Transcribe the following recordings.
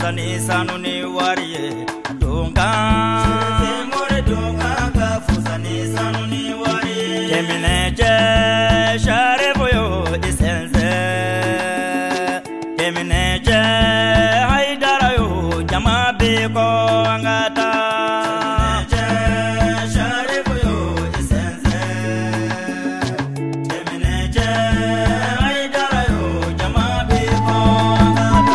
fusa ni sanu ni wari ye donkan mori donkan ka fusa ni sanu ni wari ye Keminɛcɛ Sharifu yo i sɛnsɛn Keminɛcɛ Hayidara yo jama bɛ kɔ an ka taa Keminɛcɛ Sharifu yo i sɛnsɛn Keminɛcɛ Hayidara yo jama bɛ kɔ an ka taa.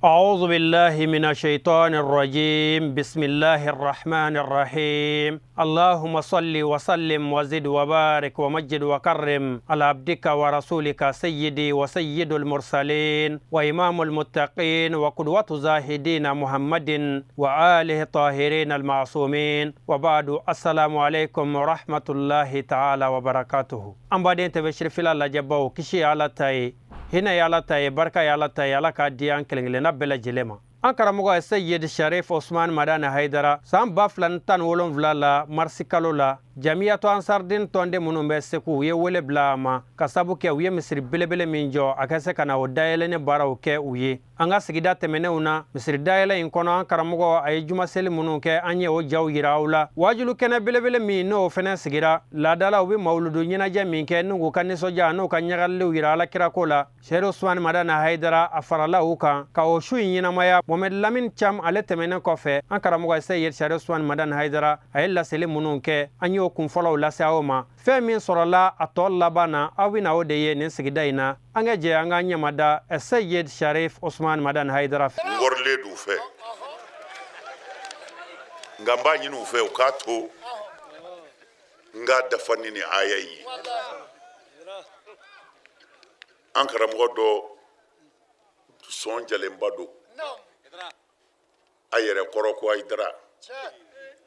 أعوذ بالله من الشيطان الرجيم. بسم الله الرحمن الرحيم. اللهم صل وسلم وزد وبارك ومجد وكرم على عبدك ورسولك سيدي وسيد المرسلين وإمام المتقين وقدوة زاهدين محمد وآله الطاهرين المعصومين. وبعد، السلام عليكم ورحمة الله تعالى وبركاته. أم بعدين تبشر في الله جباو كشي على تاي hinɛ y'Ala ta ye, barika y'Ala ta ye, Ala k'a di an kelen kelenna bɛɛ lajɛlen ma. An karamɔgɔ Seyid Sharif Osman Madani Hayidara san 2017 la marisi kalo la, Jamiyatu Ansardin tɔnden minnu bɛ Segu u ye wele bila a ma ka sabu kɛ u ye misiri belebele min jɔ a ka se ka na o dayɛlɛnni baaraw kɛ u ye. An ka sigida tɛmɛnenw na misiri dayɛlɛ in kɔnɔ, an karamɔgɔ a ye jumaseli minnu kɛ, an ye o jaw yira aw la. Wajulu kɛnɛ belebele min n'o fɛnɛ sigira laadala, u bɛ mawuludu ɲɛnajɛ min kɛ n'u ka nisɔndiya n'u ka ɲagaliliw yira alakirako la. Sherif Osman Madani Hayidara a farala u kan ka o su in ɲɛnamaya. Mohamed Lamine Cham ale tɛmɛnen kɔfɛ, an karamɔgɔ Seyid Sharif Osman Madani Hayidara a ye laseli minnu kɛ, an y'o kun fɔlɔw lase aw ma. Fɛn min sɔrɔla a tɔ laban na, aw bɛna o de ye nin sigida in na. An ka jɛ an ka ɲɛmada Seyid Sharif Osman Madani Hayidara fɛ. N wɔrilen d'u fɛ, nka n b'a ɲini u fɛ u k'a to n k'a dafa ni nin aya in ye. An karamɔgɔ dɔ sɔn jalenba don, a yɛrɛ kɔrɔ ko Hayidara,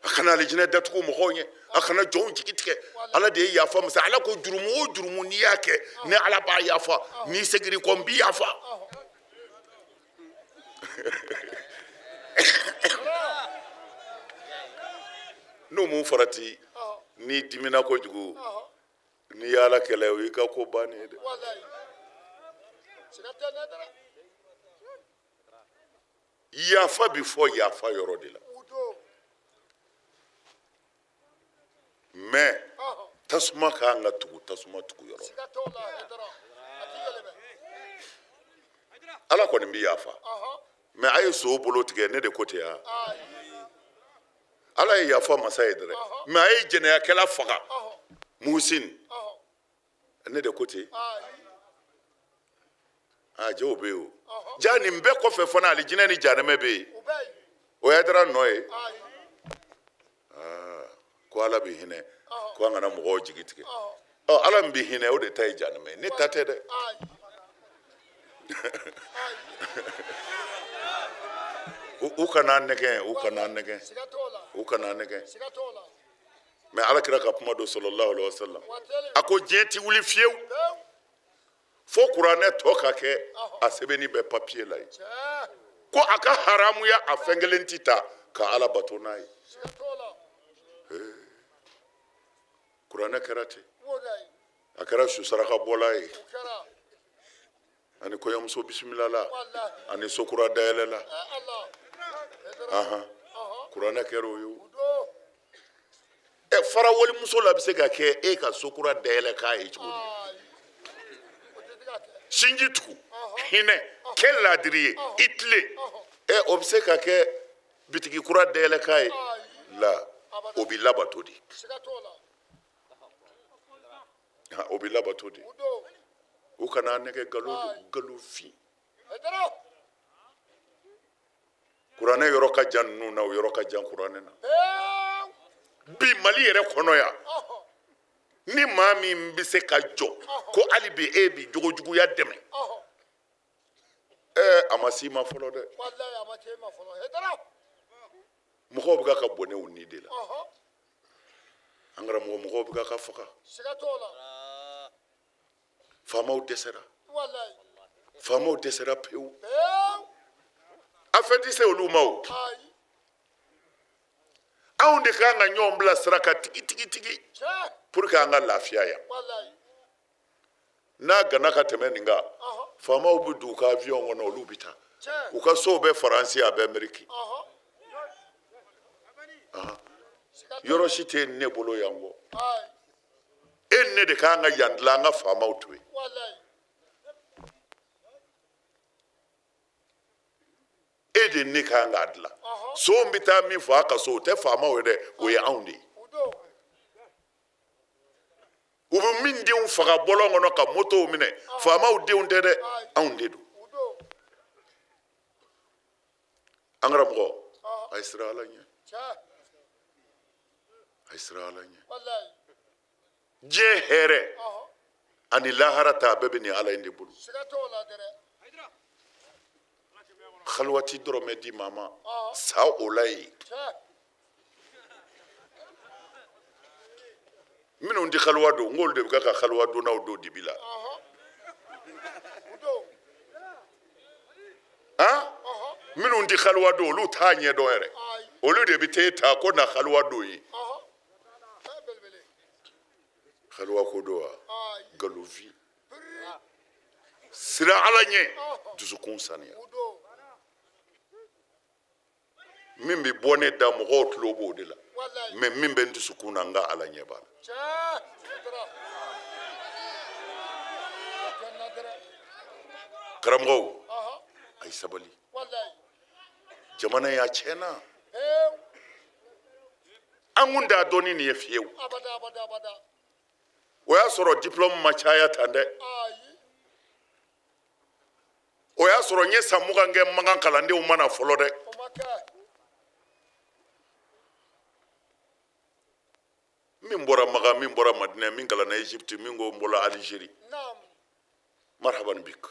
a kana alijinɛ datugu mɔgɔw ɲɛ, a kana jɔnw jigi tigɛ. Ala de ye yafa masa. Ala ko jurumu o jurumu n'i y'a kɛ, ni Ala b'a yafa, n'i seginna kɔ n b'i yafa. N'o mun farati, n'i dimina kojugu, n'i ye Ala kɛlɛ, o y'i ka ko bannen ye dɛ. Yafa bi fɔ yafa yɔrɔ de la. Mɛ tasuma ka kan ka tugu tasuma tugu yɔrɔ. Ala kɔni bi yafa, mɛ a ye so bolo tigɛ, ne de ko ten ya. Ala ye yafa masa ye dɛ, mɛ a ye jɛnɛyakɛla faga Muhsin, ne de ko ten. A jɛw bɛ yen o. Ja nin bɛɛ kɔfɛ fana alijinɛ ni jahanamɛ bɛ yen. O ye Hayidara nɔ ye. Ko Ala bɛ hinɛ, ko an kana mɔgɔw jigi tigɛ. Ɔ Ala min bɛ hinɛ, o de ta ye jahanamɛ ye, ne ta tɛ dɛ. U kana nɛgɛn, u kana nɛgɛn, u kana nɛgɛn. Mɛ Ala kira ka kuma don sallallahu alaihi wa sallam, a ko diɲɛ ti wuli fiyewu fo kuranɛ tɔ ka kɛ a sɛbɛnni bɛ papiye la ye. Ko a ka haramuya a fɛn kelen ti ta ka Ala bato n'a ye. Kuranɛ kɛra ten, a kɛra su saraka bɔla ye, ani kɔɲɔmuso bisimila la, ani sokura dayɛlɛ la. Kuranɛ kɛra o ye o. Ɛ farawalimuso la bɛ se ka kɛ e ka sokura dayɛlɛ k'a ye cogo di? Sinji tugu, hinɛ, kɛ laadiri ye, i tilen. Ɛ o bɛ se ka kɛ bitigi kura dayɛlɛ k'a ye la, o bɛ labato de. O bɛ labato de. U kana nɛgɛ nkalon don, nkalon fin. Kuranɛ yɔrɔ ka jan ninnu na, o yɔrɔ ka jan kuranɛ na. Bi Mali yɛrɛ kɔnɔ yan, ni maa min bɛ se ka jɔ ko hali bi e bi jogojuguya dɛmɛ, a ma s'i ma fɔlɔ dɛ. Mɔgɔw bɛ ka bɔnɛ u ni de la. An karamɔgɔ, mɔgɔw bɛ ka faga. Faamaw dɛsɛra. Faamaw dɛsɛra pewu. A fɛn tɛ se olu ma o. Anw de kan ka ɲɔgɔn bila sira kan tigi tigi tigi pour que an ka lafiya yan. N'a gana ka tɛmɛ nin kan, faamaw bɛ don u ka avion kɔnɔ, olu bɛ taa. U ka sow bɛ Faransi, a bɛ Amérique. Yɔrɔ si tɛ ne bolo yan kɔ. E ni ne de kan ka yan dilan, an ka faamaw to yen. E de ne kan k'a dilan. So bɛ taa min fɔ a ka so, o tɛ faamaw ye dɛ, o ye anw de ye. U bɛ min denw faga bɔlɔn kɔnɔ ka motow minɛ, faamaw denw tɛ dɛ, anw de don. An karamɔgɔ, a ye siran Ala ɲɛ. A ye siran Ala ɲɛ. Diɲɛ hɛrɛ ani lahara ta, a bɛɛ bɛ nin Ala in de bolo. Xalwati dɔrɔmɛ di maa ma, sa o la yen. Minnu tɛ xalwa don, n k'olu de bɛ kɛ ka xalwa donnaw don dibi la. Han? Minnu tɛ xalwa don, olu t'a ɲɛdɔn yɛrɛ. Olu de bɛ t'e ta ko na xalwa don ye. Xalwa ko don wa? Nkalonfin. Siran Ala ɲɛ, dusukun saniya. Min bɛ bɔ ne da, mɔgɔw tulo b'o de la. Mais min bɛ n dusukun na, n ka Ala ɲɛ b'a la. Karamɔgɔw, a ye sabali. Jamana in a tiɲɛna. An kun t'a dɔn ni nin ye fiyewu. O y'a sɔrɔ diplôme ma caya tan dɛ. O y'a sɔrɔ n ye san 20 kɛ Makan kalandenw ma na fɔlɔ dɛ. Min bɔra Makan, min bɔra Madinɛ, min kalanna Égypte, min ko n bɔra Algérie. Marhaban bik.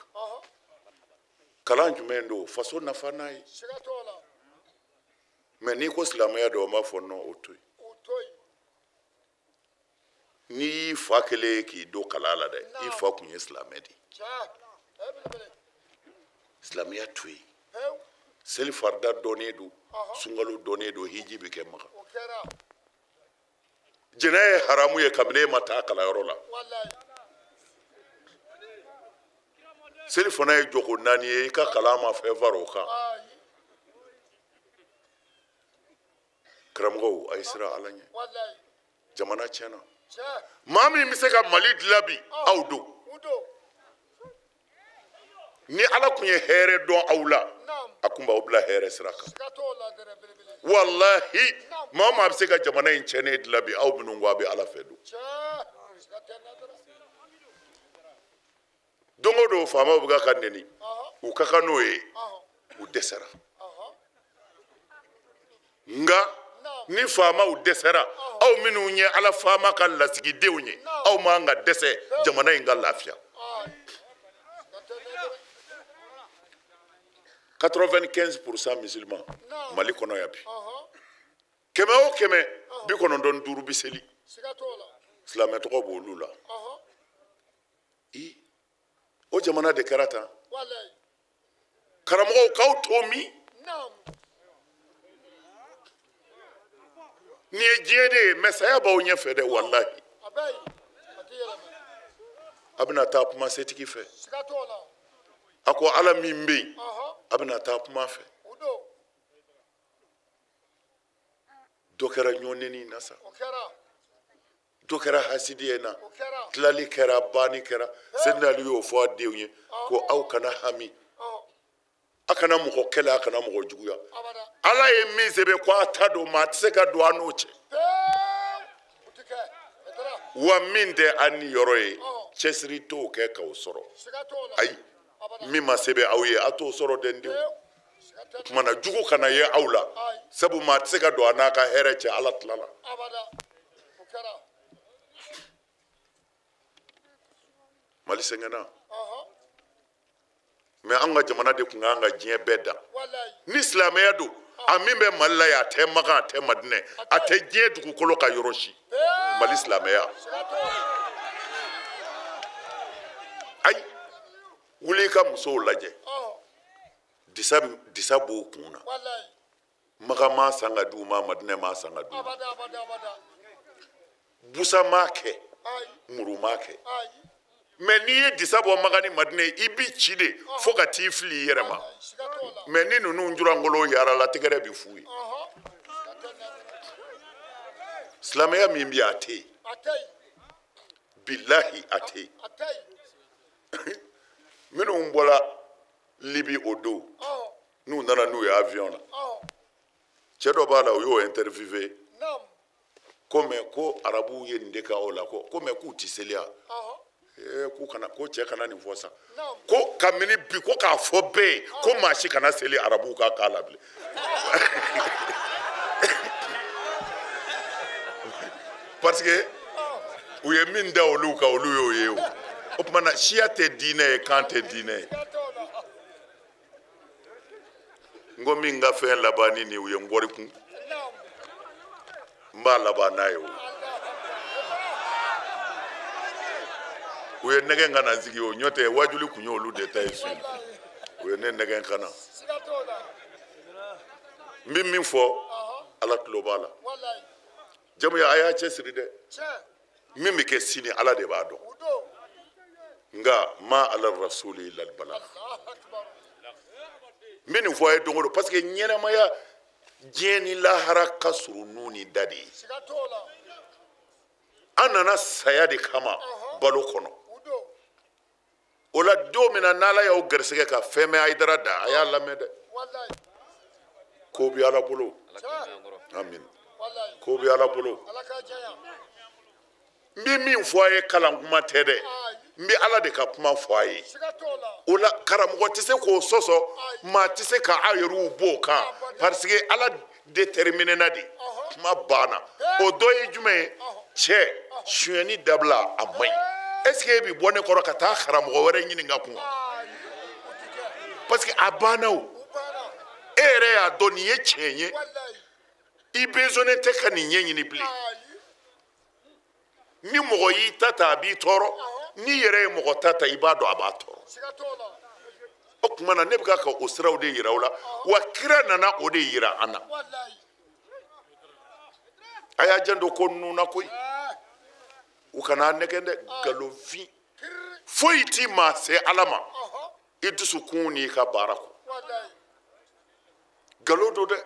Kalan jumɛn don? Faso nafa n'a ye. Mais n'i ko silamɛya don, o b'a fɔ non, o to yen. N'i y'i fa kelen ye k'i don kalan la dɛ, i fa kun ye silamɛ de ye. Silamɛya to yen. Seli farida dɔnnen don, sunkalo dɔnnen don, hiji bɛ kɛ Makan. Jɛnɛ ye haramu ye kabini e ma taa kalanyɔrɔ la. Seli fana ye jɔko 4 ye, i ka kalan ma fɛn fara o kan. Karamɔgɔw, a ye siran Ala ɲɛ. Jamana tiɲɛna. Maa min bɛ se ka Mali dilan bi, aw don. Ni Ala kun ye hɛrɛ dɔn aw la, a kun b'aw bila hɛrɛ sira kan. Walahi, maa o maa bɛ se ka jamana in tiɲɛnen dilan bi, aw minnu ko a bɛ Ala fɛ don. Don o don faamaw bɛ ka neni, u ka kan n'o ye, u dɛsɛra. Nka ni faamaw dɛsɛra, aw minnu ye Ala faama ka lasigidenw ye, aw man ka dɛsɛ jamana in ka lafiya. 95% musulmans Mali kɔnɔ yan bi. 100 o 100, 95 bɛ seli. Silamɛ tɔgɔ b'olu la. I o jamana de kɛra tan. Karamɔgɔw, k'aw to min? Nin ye diɲɛ de ye, mais saya b'aw ɲɛfɛ dɛ, walahi. A bɛna taa kuma setigi fɛ. A ko Ala min bɛ yen, a bɛna taa kuma fɛ. Dɔ kɛra ɲɔnɛni na sa. Dɔ kɛra hasidiya na. Tilali kɛra, banni kɛra. Seydina Ali y'o fɔ a denw ye ko aw kana hami. A kana mɔgɔ kɛlɛ, a kana mɔgɔ juguya. Ala ye min sɛbɛn ko a ta don, maa tɛ se ka don a n'o cɛ. Wa min tɛ an ni yɔrɔ ye, cɛsiri t'o kɛ k'o sɔrɔ. Ayi, min ma sɛbɛn aw ye, a t'o sɔrɔ dɛ n denw. O tuma na jugu kana ye aw la, sabu maa tɛ se ka don a n'a ka hɛrɛ cɛ, Ala tilala. Mali sɛgɛnna. Mais an ka jamana de kun kan ka diɲɛ bɛɛ dan. Ni silamɛya don, a min bɛ Mali la yan, a tɛ Makan, a tɛ Madinɛ, a tɛ diɲɛ dugukolo ka yɔrɔ si. Mali silamɛya. Ayi, wuli i ka musow lajɛ. Disa b'o kun na. Maga ma san ka d'u ma, Madinɛ ma san ka d'u ma. Busa ma kɛ, muru ma kɛ. Mais n'i ye disa bɔ Maga ni Madinɛ, i b'i ci de fo ka t'i fili i yɛrɛ ma. Mais ni ninnu jurangolo yaara la, tɛgɛrɛ bɛ f'u ye. Silamɛya min bɛ yen, a tɛ yen. Bilahi a tɛ yen. Minnu bɔra Libi o don, n'u nana n'u ye avion na, cɛ dɔ b'a la, o y'o interviewé. Ko mais ko arabuw ye nin de kɛ aw la, ko mais k'u tɛ seliya. K'u kana, ko cɛ kana nin fɔ sa. Ko kabini bi, ko k'a fɔ bɛɛ ye ko maa si kana seli arabuw ka k'a la bilen. Parce que u ye min da olu kan, olu y'o ye o. O tuma na siya tɛ diinɛ ye, kan tɛ diinɛ ye. N ko min ka fɛn laban ni nin, u ye n kɔri kun. N b'a laban n'a ye o. U ye nɛgɛ ka na n sigi o, ɲɔ tɛ wajuli kun y'olu de ta ye su in. U ye ne nɛgɛ ka na. N bɛ min fɔ, Ala tulo b'a la. Jamuya, a y'a cɛsiri dɛ. Min bɛ kɛ sini, Ala de b'a dɔn. Nka ma ala rasuli illa albalagh. N bɛ nin fɔ a ye don o don, parce que ɲɛnamaya diɲɛ ni lahara ka surun nun ni da de ye. An nana saya de kama balo kɔnɔ. O la don min na n'Ala y'aw garisɛgɛ ka fɛn mɛn Hayidara da, a y'a lamɛn dɛ. Ko bɛ Ala bolo. Amin. Ko bɛ Ala bolo. N bɛ min fɔ a ye, kalan kuma tɛ dɛ. N bɛ Ala de ka kuma fɔ a ye. O la karamɔgɔ tɛ se k'o sɔsɔ, maa tɛ se ka aw yɛrɛw b'o kan, parce que Ala déterminé na de. Kuma banna. O dɔ ye jumɛn ye? Cɛ, sonyɛni dabila, a man ɲi. Est ce que e bɛ bɔ ne kɔrɔ ka taa karamɔgɔ wɛrɛ ɲininka kun? Parce que a banna o. E yɛrɛ y'a dɔn nin ye tiɲɛ ye. I besoin tɛ ka nin ɲɛɲini bilen. Ni mɔgɔ y'i ta ta, a b'i tɔɔrɔ. N'i yɛrɛ ye mɔgɔ ta ta, i b'a dɔn a b'a tɔɔrɔ. O tuma na ne bɛ ka o siraw de yira aw la, wa kira nana o de yira an na. A y'a janto ko ninnu na koyi. U kana nɛgɛn dɛ, nkalonfin foyi ti maa se Ala ma i dusukun n'i ka baara kɔ. Nkalon don dɛ.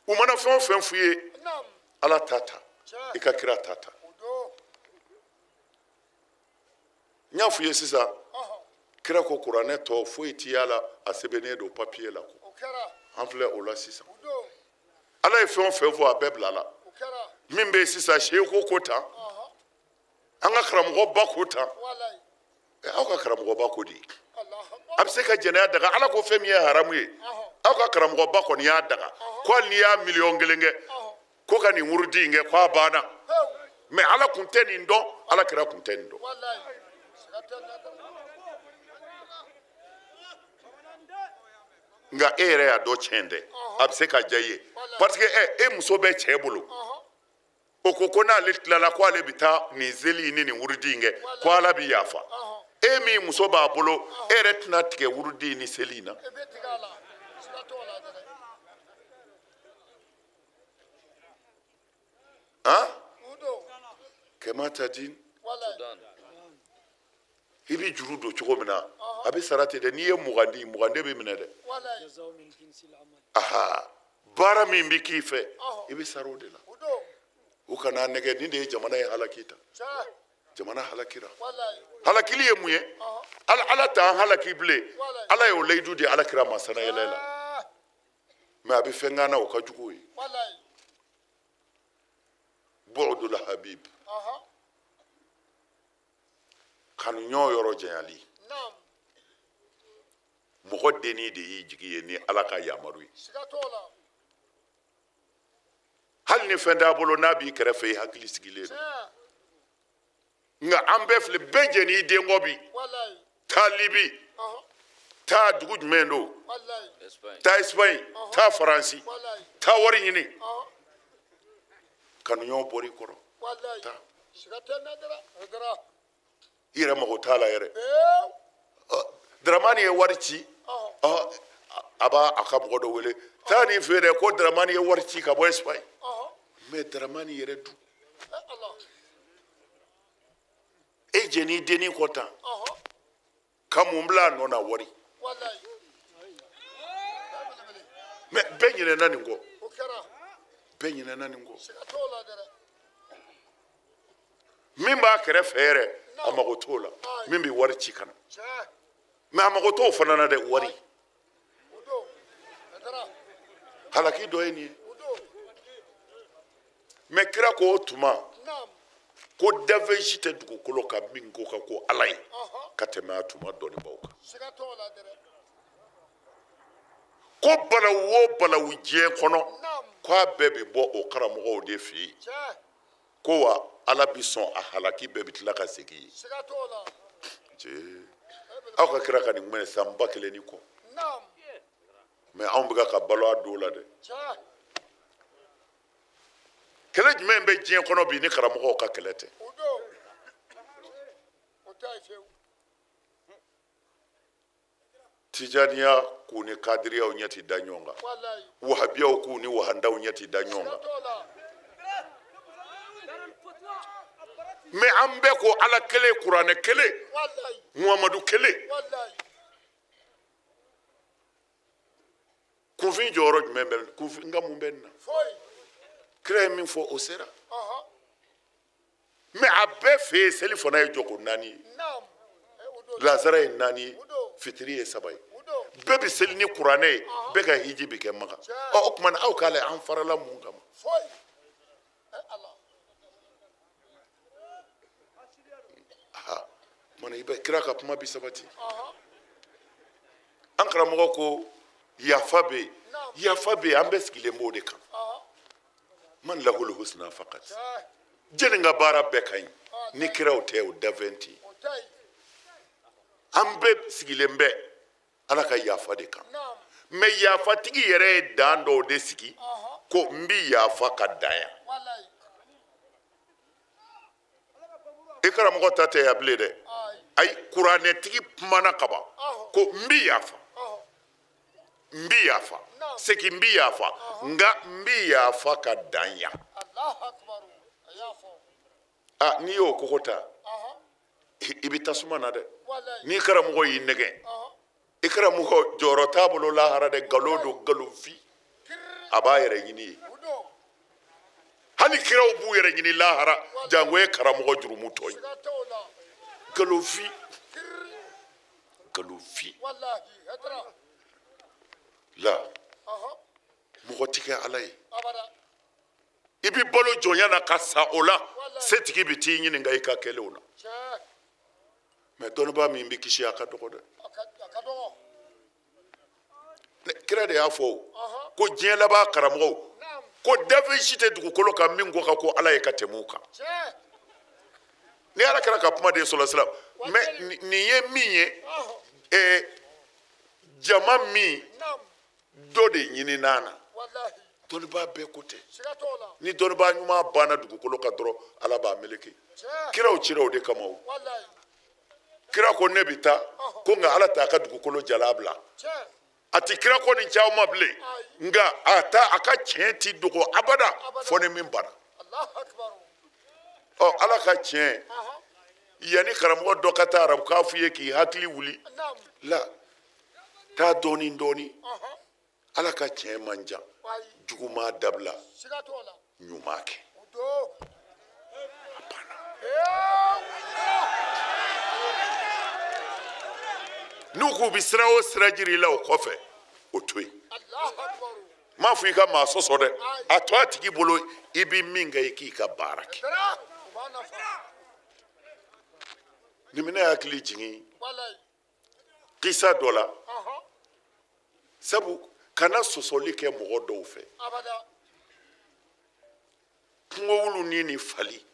U mana fɛn o fɛn f'i ye, Ala ta ta, i ka kira ta ta. N y'a f'i ye sisan, kira ko kuranɛ tɔ foyi ti y'a la, a sɛbɛnnen don papiye la ko. An filɛ o la sisan. Ala ye fɛn o fɛn fɔ, a bɛɛ bila la. Min bɛ yen sisan, seku ko tan, an ka karamɔgɔba ko tan. Aw ka karamɔgɔba ko di? A bɛ se ka jɛnɛya daga. Ala ko fɛn min ye haramu ye, aw ka karamɔgɔba kɔni y'a daga. Ko hali n'i y'a 1,000,000 kɛ, ko ka nin wurudi in kɛ, k'a banna. Mais Ala kun tɛ nin dɔn, Ala kira kun tɛ nin dɔn. Nka e yɛrɛ y'a dɔn tiɲɛ tɛ, a bɛ se ka diya i ye. Parce que e muso bɛ cɛ bolo. O ko ko n'ale tilala ko ale bɛ taa nin seli ni nin wurudi in kɛ, ko Ala bɛ yafa. E min muso b'a bolo, e yɛrɛ tɛna tigɛ wurudi ni seli in na. Han? Kɛmɛ ta di. I bɛ juru don cogo min na, a bɛ sara ten dɛ. N'i ye 20 di, 20 de bɛ minɛ dɛ. Aha, baara min bɛ k'i fɛ, i bɛ sara o de la. U kana nɛgɛ, nin de ye jamana ye halaki ta. Jamana halakira. Halakili ye mun ye? Ala t'an halaki bilen. Ala y'o layidu di Ala kira ma sanayɛlɛ la. Mais a bɛ fɛn k'an na, o ka jugu o ye. Bu'dul habib. Kanuɲɔgɔn yɔrɔ janyali. Mɔgɔ denni de y'i jigi ye ni Ala ka yamaru ye. Hali ni fɛn t'a bolo, n'a b'i kɛrɛfɛ, i hakili sigilen don. Nka an bɛɛ filɛ, bɛɛ jɛn'i i den kɔ bi. Taa Libi, taa dugu jumɛn don, taa Espagne, taa Faransi, taa wari ɲini. Kanuɲɔgɔn bɔr'i kɔrɔ. Taa. I yɛrɛ mago t'a la yɛrɛ. Dramani ye wari ci. A b'a a ka mɔgɔ dɔ wele taa nin fɛ dɛ ko Daramani ye wari ci ka bɔ Espagne mais Daramani yɛrɛ dun e jɛn'i dennin kɔ tan ka mun bila a nɔ na wari mais bɛɛ ɲinɛna nin kɔ bɛɛ ɲinɛna nin kɔ min b'a kɛrɛfɛ yɛrɛ a mago t'o la min bɛ wari ci ka na mais a mago t'o fana na dɛ wari halaki dɔ ye nin ye mais kira ko o tuma ko dafɛn si tɛ dugukolo kan min ko ka ko ala ye ka tɛmɛ a tuma dɔnnibaw kan ko balawu o balawu diɲɛ kɔnɔ k'a bɛɛ bɛ bɔ o karamɔgɔw de fɛ yen ko wa ala bi sɔn a halaki bɛɛ bɛ tila ka segin yen aw ka kira ka nin kuma ye san 1000 ni kɔ mais anw bɛ ka balo a don la dɛ kɛlɛ jumɛn bɛ diɲɛ kɔnɔ bi ni karamɔgɔw ka kɛlɛ tɛ tijaniya k'u ni kadiriyaw ɲɛ ti da ɲɔgɔn kan wahabiyaw k'u ni wahandaw ɲɛ ti da ɲɔgɔn kan mais an bɛɛ ko ala kelen kuranɛ kelen muhamadu kelen kunfin jɔyɔrɔ jumɛn bɛ kunfin n ka mun bɛ nin na kira ye min fɔ o sera mais a bɛɛ fɛ yen seli fana ye jɔko 4 ye lazara ye 4 ye fitiri ye 3 ye bɛɛ bɛ seli ni kuranɛ ye bɛɛ ka hiji bɛ kɛ Maka ɔ o tuma na aw k'a lajɛ an farala mun kama kumana i bɛ kira ka kuma bi sabati an karamɔgɔ ko yafa bɛ yen yafa bɛ yen an bɛɛ sigilen b'o de kan man lahul husna faqat jɛnni ka baara bɛɛ ka ɲi ni kiraw tɛ o dafɛn tɛ an bɛɛ sigilen bɛ ala ka yafa de kan mais yafatigi yɛrɛ ye dan dɔw de sigi ko n bi yafa ka dan yan i karamɔgɔ ta tɛ yan bilen dɛ ayi kuranɛtigi kumana kaban ko n bi yafa n bi yafa segin n bi yafa nka n bi yafa ka dan yan ah n'i y'o kogo ta i bɛ tasuma na dɛ n'i karamɔgɔ y'i nɛgɛn i karamɔgɔ jɔyɔrɔ t'a bolo lahara dɛ nkalon don nkalonfin a b'a yɛrɛ ɲini ye hali kiraw b'u yɛrɛ ɲini lahara jango ye karamɔgɔ jurumutɔ ye nkalonfin nkalonfin la mɔgɔ ti kɛ ala ye i bɛ balo jɔnya na ka sa o la setigi bɛ t'i ɲininka i ka kɛlenw na mais dɔnnibaa min bɛ kisi a ka dɔgɔ dɛ kira de y'a fɔ o ko diɲɛ laban karamɔgɔw ko dafɛn si tɛ dugukolo kan min ko ka ko ala ye ka tɛmɛ u kan ni ala kɛra ka kuma de ye sɔlɔ silam mais nin ye min ye jama min dɔ de ɲininna na dɔnnibaa bɛɛ ko tɛ ni dɔnnibaa ɲuman banna dugukolo kan dɔrɔn ala b'a meleke kiraw cira o de kama o kira ko ne bɛ taa ko nka ala t'a ka dugukolo jala bila a ti kira ko nin caman bilen nka a ta a ka tiɲɛ ti dogo abada fɔ ni min banna ɔ ala ka tiɲɛ yanni karamɔgɔ dɔ ka taa arabu k'a f'i ye k'i hakili wuli la taa dɔɔni dɔɔni ala ka tiɲɛ man jan juguman dabila ɲuman kɛ a banna n'u k'u bɛ sira o sira jira i la o kɔfɛ o to yen n m'a fɔ i ka maa sɔsɔ dɛ a to a tigi bolo i bɛ min kɛ i k'i ka baara kɛ nin bɛ ne hakili jigin kisa dɔ la sabu kana sɔsɔli kɛ mɔgɔ dɔw fɛ kungowulu ni fali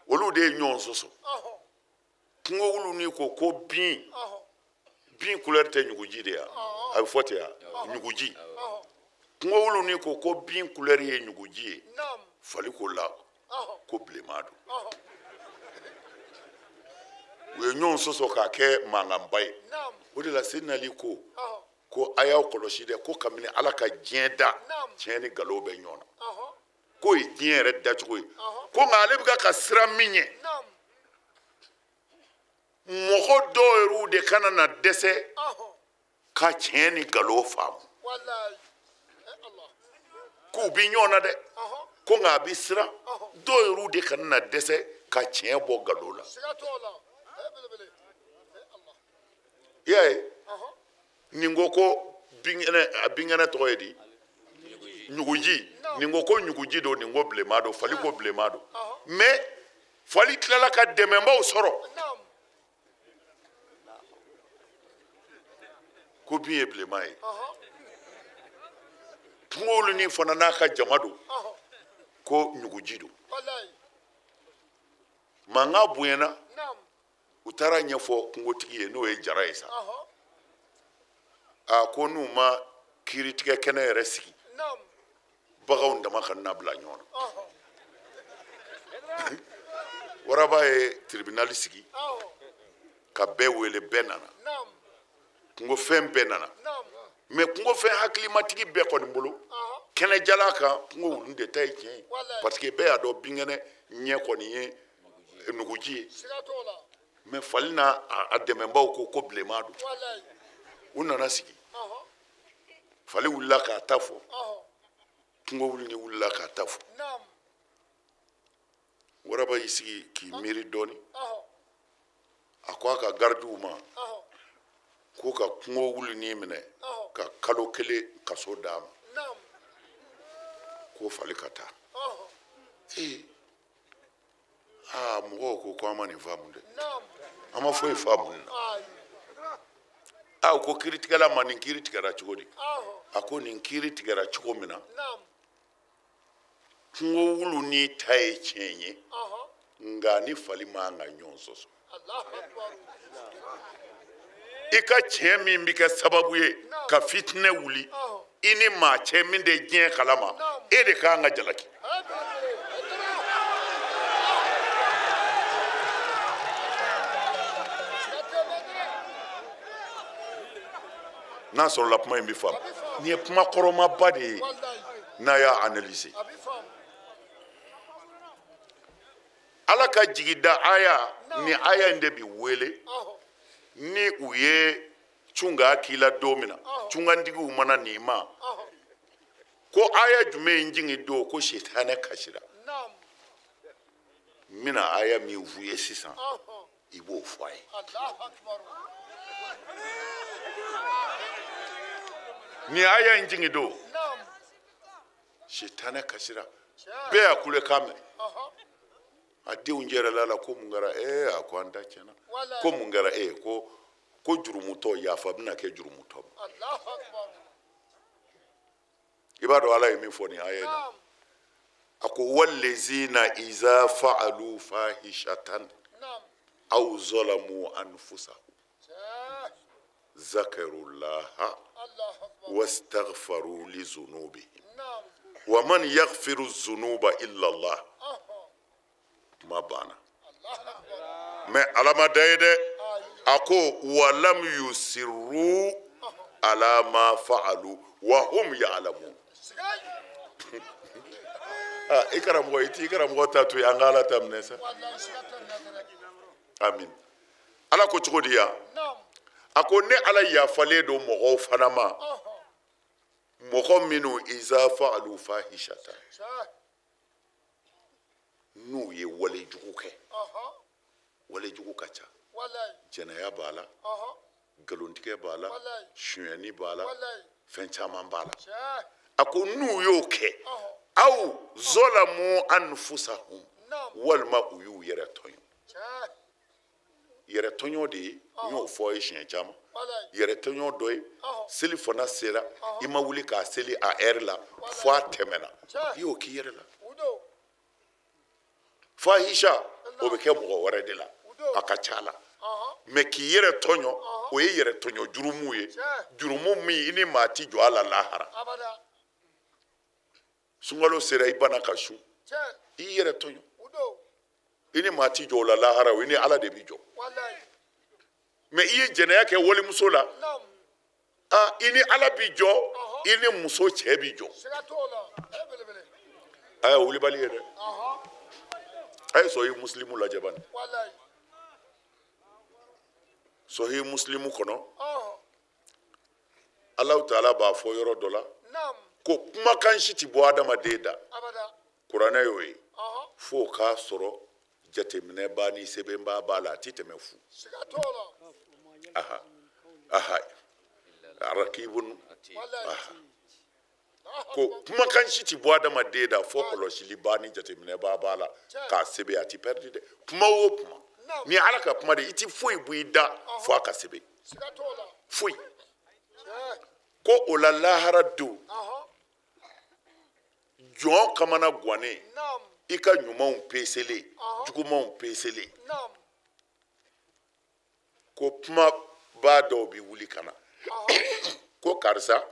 olu de ye ɲɔgɔn sɔsɔ kungowulu ni ko ko bin bin couleur tɛ ɲuguji de ya a bɛ fɔ ten ya ɲuguji kungowulu ni ko ko bin couleur ye ɲuguji ye fali ko la ko bilenman don u ye ɲɔgɔn sɔsɔ k'a kɛ mankanba ye. O de la Seydina Ali ko ko a y'aw kɔlɔsi dɛ, ko kabini Ala ka diɲɛ da, tiɲɛ ni nkalon bɛ ɲɔgɔn na. K'o ye diɲɛ yɛrɛ dacogo ye. Ko nka ale bɛ ka siran min ɲɛ, mɔgɔ dɔw yɛrɛw de kana na dɛsɛ ka tiɲɛ ni nkalon faamu. K'u bɛ ɲɔgɔn na dɛ, ko nka a bɛ siran dɔw yɛrɛw de kana na dɛsɛ ka tiɲɛ bɔ nkalon la. I y'a ye, nin ko ko binkɛnɛ, a binkɛnɛ tɔgɔ ye di? Ɲuguji. Nin ko ko ɲuguji don, nin ko bilenman don, fali ko bilenman don. Mais fali tilala ka dɛmɛbaaw sɔrɔ. Ko bin ye bilenman ye. Kungoluni fana n'a ka jama don, ko ɲuguji don. Mankan bonyana, u taara ɲɛfɔ kungotigi ye, n'o ye Jara ye sa. A ko n'u ma kiiritigɛ kɛnɛ yɛrɛ sigi, baganw dama ka na bila ɲɔgɔn na. Waraba ye tribunal sigi ka bɛɛ wele, bɛɛ nana. Kungofɛn bɛɛ nana. Mais kungofɛn hakilimatigi bɛɛ kɔni bolo, kɛnɛjala kan, kungo wuluni de ta ye tiɲɛ ye. Parce que bɛɛ y'a dɔn binkɛnɛ ɲɛ kɔni ye nuguji ye. Mais fali n'a a dɛmɛbaaw ko ko bilenman don. U nana sigi. Fali wulila k'a ta fɔ. Kungo wuluni wulila k'a ta fɔ. Waraba y'i sigi k'i miiri dɔɔni. A ko a ka garidiw ma ko ka kungo wuluni minɛ ka kalo kelen kaso d'a ma. Ko fali ka taa. Ee, aa mɔgɔw ko ko an ma nin faamu dɛ. An ma foyi faamu nin na. Aa ko kiiritigɛla ma nin kiiri tigɛra cogo di? A ko nin kiiri tigɛra cogo min na, kungo wuluni ta ye tiɲɛ ye, nka ni fali man ka ɲɔgɔn sɔsɔ. I ka tiɲɛ min bɛ kɛ sababu ye ka fitinɛ wuli i ni maa cɛ min tɛ diɲɛ kalama, e de ka kan ka jalaki. N'a sɔrɔla kuma in bɛ faamu. Nin ye kuma kɔrɔmaba de ye n'a y'a analyser. Ala ka jigida aya, ni aya in de bi wele ni u ye cunga k'i la don min na, cungantigiw mana n'i ma ko aya jumɛn in jigin don, ko sitanɛ kasira. N bɛna aya min f'u ye sisan, i b'o fɔ a ye. Ni aya in jigin don, sitanɛ kasira, bɛɛ y'a kulekan mɛn. A denw jɛrɛla la ko mun kɛra? Ee, a ko an ta tiɲɛna. Ko mun kɛra? Ee, ko ko jurumutɔ yafa bɛna kɛ jurumutɔ ma. I b'a dɔn Ala ye min fɔ nin aya in na. A ko wallezina iza fa'alu fahishatan aw zalamu anfusahum zakarullaha wastaghfaru li zunubihim wa man yaghfiru zunuba illa Allah. Kuma banna. Mais Ala ma da ye dɛ. A ko walam yusirru ala ma fa'alu wa hum ya'lamun. Ah, i karamɔgɔ, i t'i karamɔgɔ ta to yen, an ka Ala ta minɛ sa. Amin. Ala ko cogo di yan? A ko ne Ala yafalen don mɔgɔw fana ma, mɔgɔ minnu iza fa'alu fahishatan, n'u ye walejugu kɛ. Walejugu ka ca. Jɛnɛya b'a la, nkalontigɛ b'a la, sonyɛni b'a la, fɛn caman b'a la. A ko n'u y'o kɛ, aw zalamu anfusahum, walima u y'u yɛrɛ tɔɲɔ. Yɛrɛ tɔɲɔ de ye, n y'o fɔ aw ye siɲɛ caman. Yɛrɛ tɔɲɔ dɔ ye, seli fana sera, i ma wuli k'a seli a heure la, fo a tɛmɛna, i y'o k'i yɛrɛ la. Fahisha, o bɛ kɛ mɔgɔ wɛrɛ de la, a ka ca la. Mais k'i yɛrɛ tɔɲɔ, o ye yɛrɛ tɔɲɔ jurumu ye, jurumu min i ni maa ti jɔ a la lahara. Sunkalo sera, i banna ka sun, i yɛrɛ tɔɲɔ, i ni maa ti jɔ o la lahara, o i ni Ala de bi jɔ. Mais i ye jɛnɛya kɛ walimuso la, ah, i ni Ala b'i jɔ, i ni muso cɛ b'i jɔ. A ye wulibali ye dɛ. A ye Sɔhi Musilimu lajɛ bani. Sɔhi Musilimu kɔnɔ, Alahu Taala b'a fɔ yɔrɔ dɔ la ko kumakan si ti bɔ adamaden da. Kuranɛ y'o ye. F'o k'a sɔrɔ jateminɛbaa ni sɛbɛnbaa b'a la, a ti tɛmɛ fu. Aha aha, arakibun. Aha, ko kumakan si ti bɔ adamaden da fo kɔlɔsilibaa ni jateminɛbaa b'a la k'a sɛbɛn, a ti pɛridi dɛ. Kuma o kuma, ni Ala ka kuma de, i ti foyi bɔ i da fo a ka sɛbɛn. Foyi. Ko o la lahara don, jɔn kamana gannen, i ka ɲumanw peselen, jugumanw peselen, ko kumabaa dɔw bɛ wuli ka na ko karisa,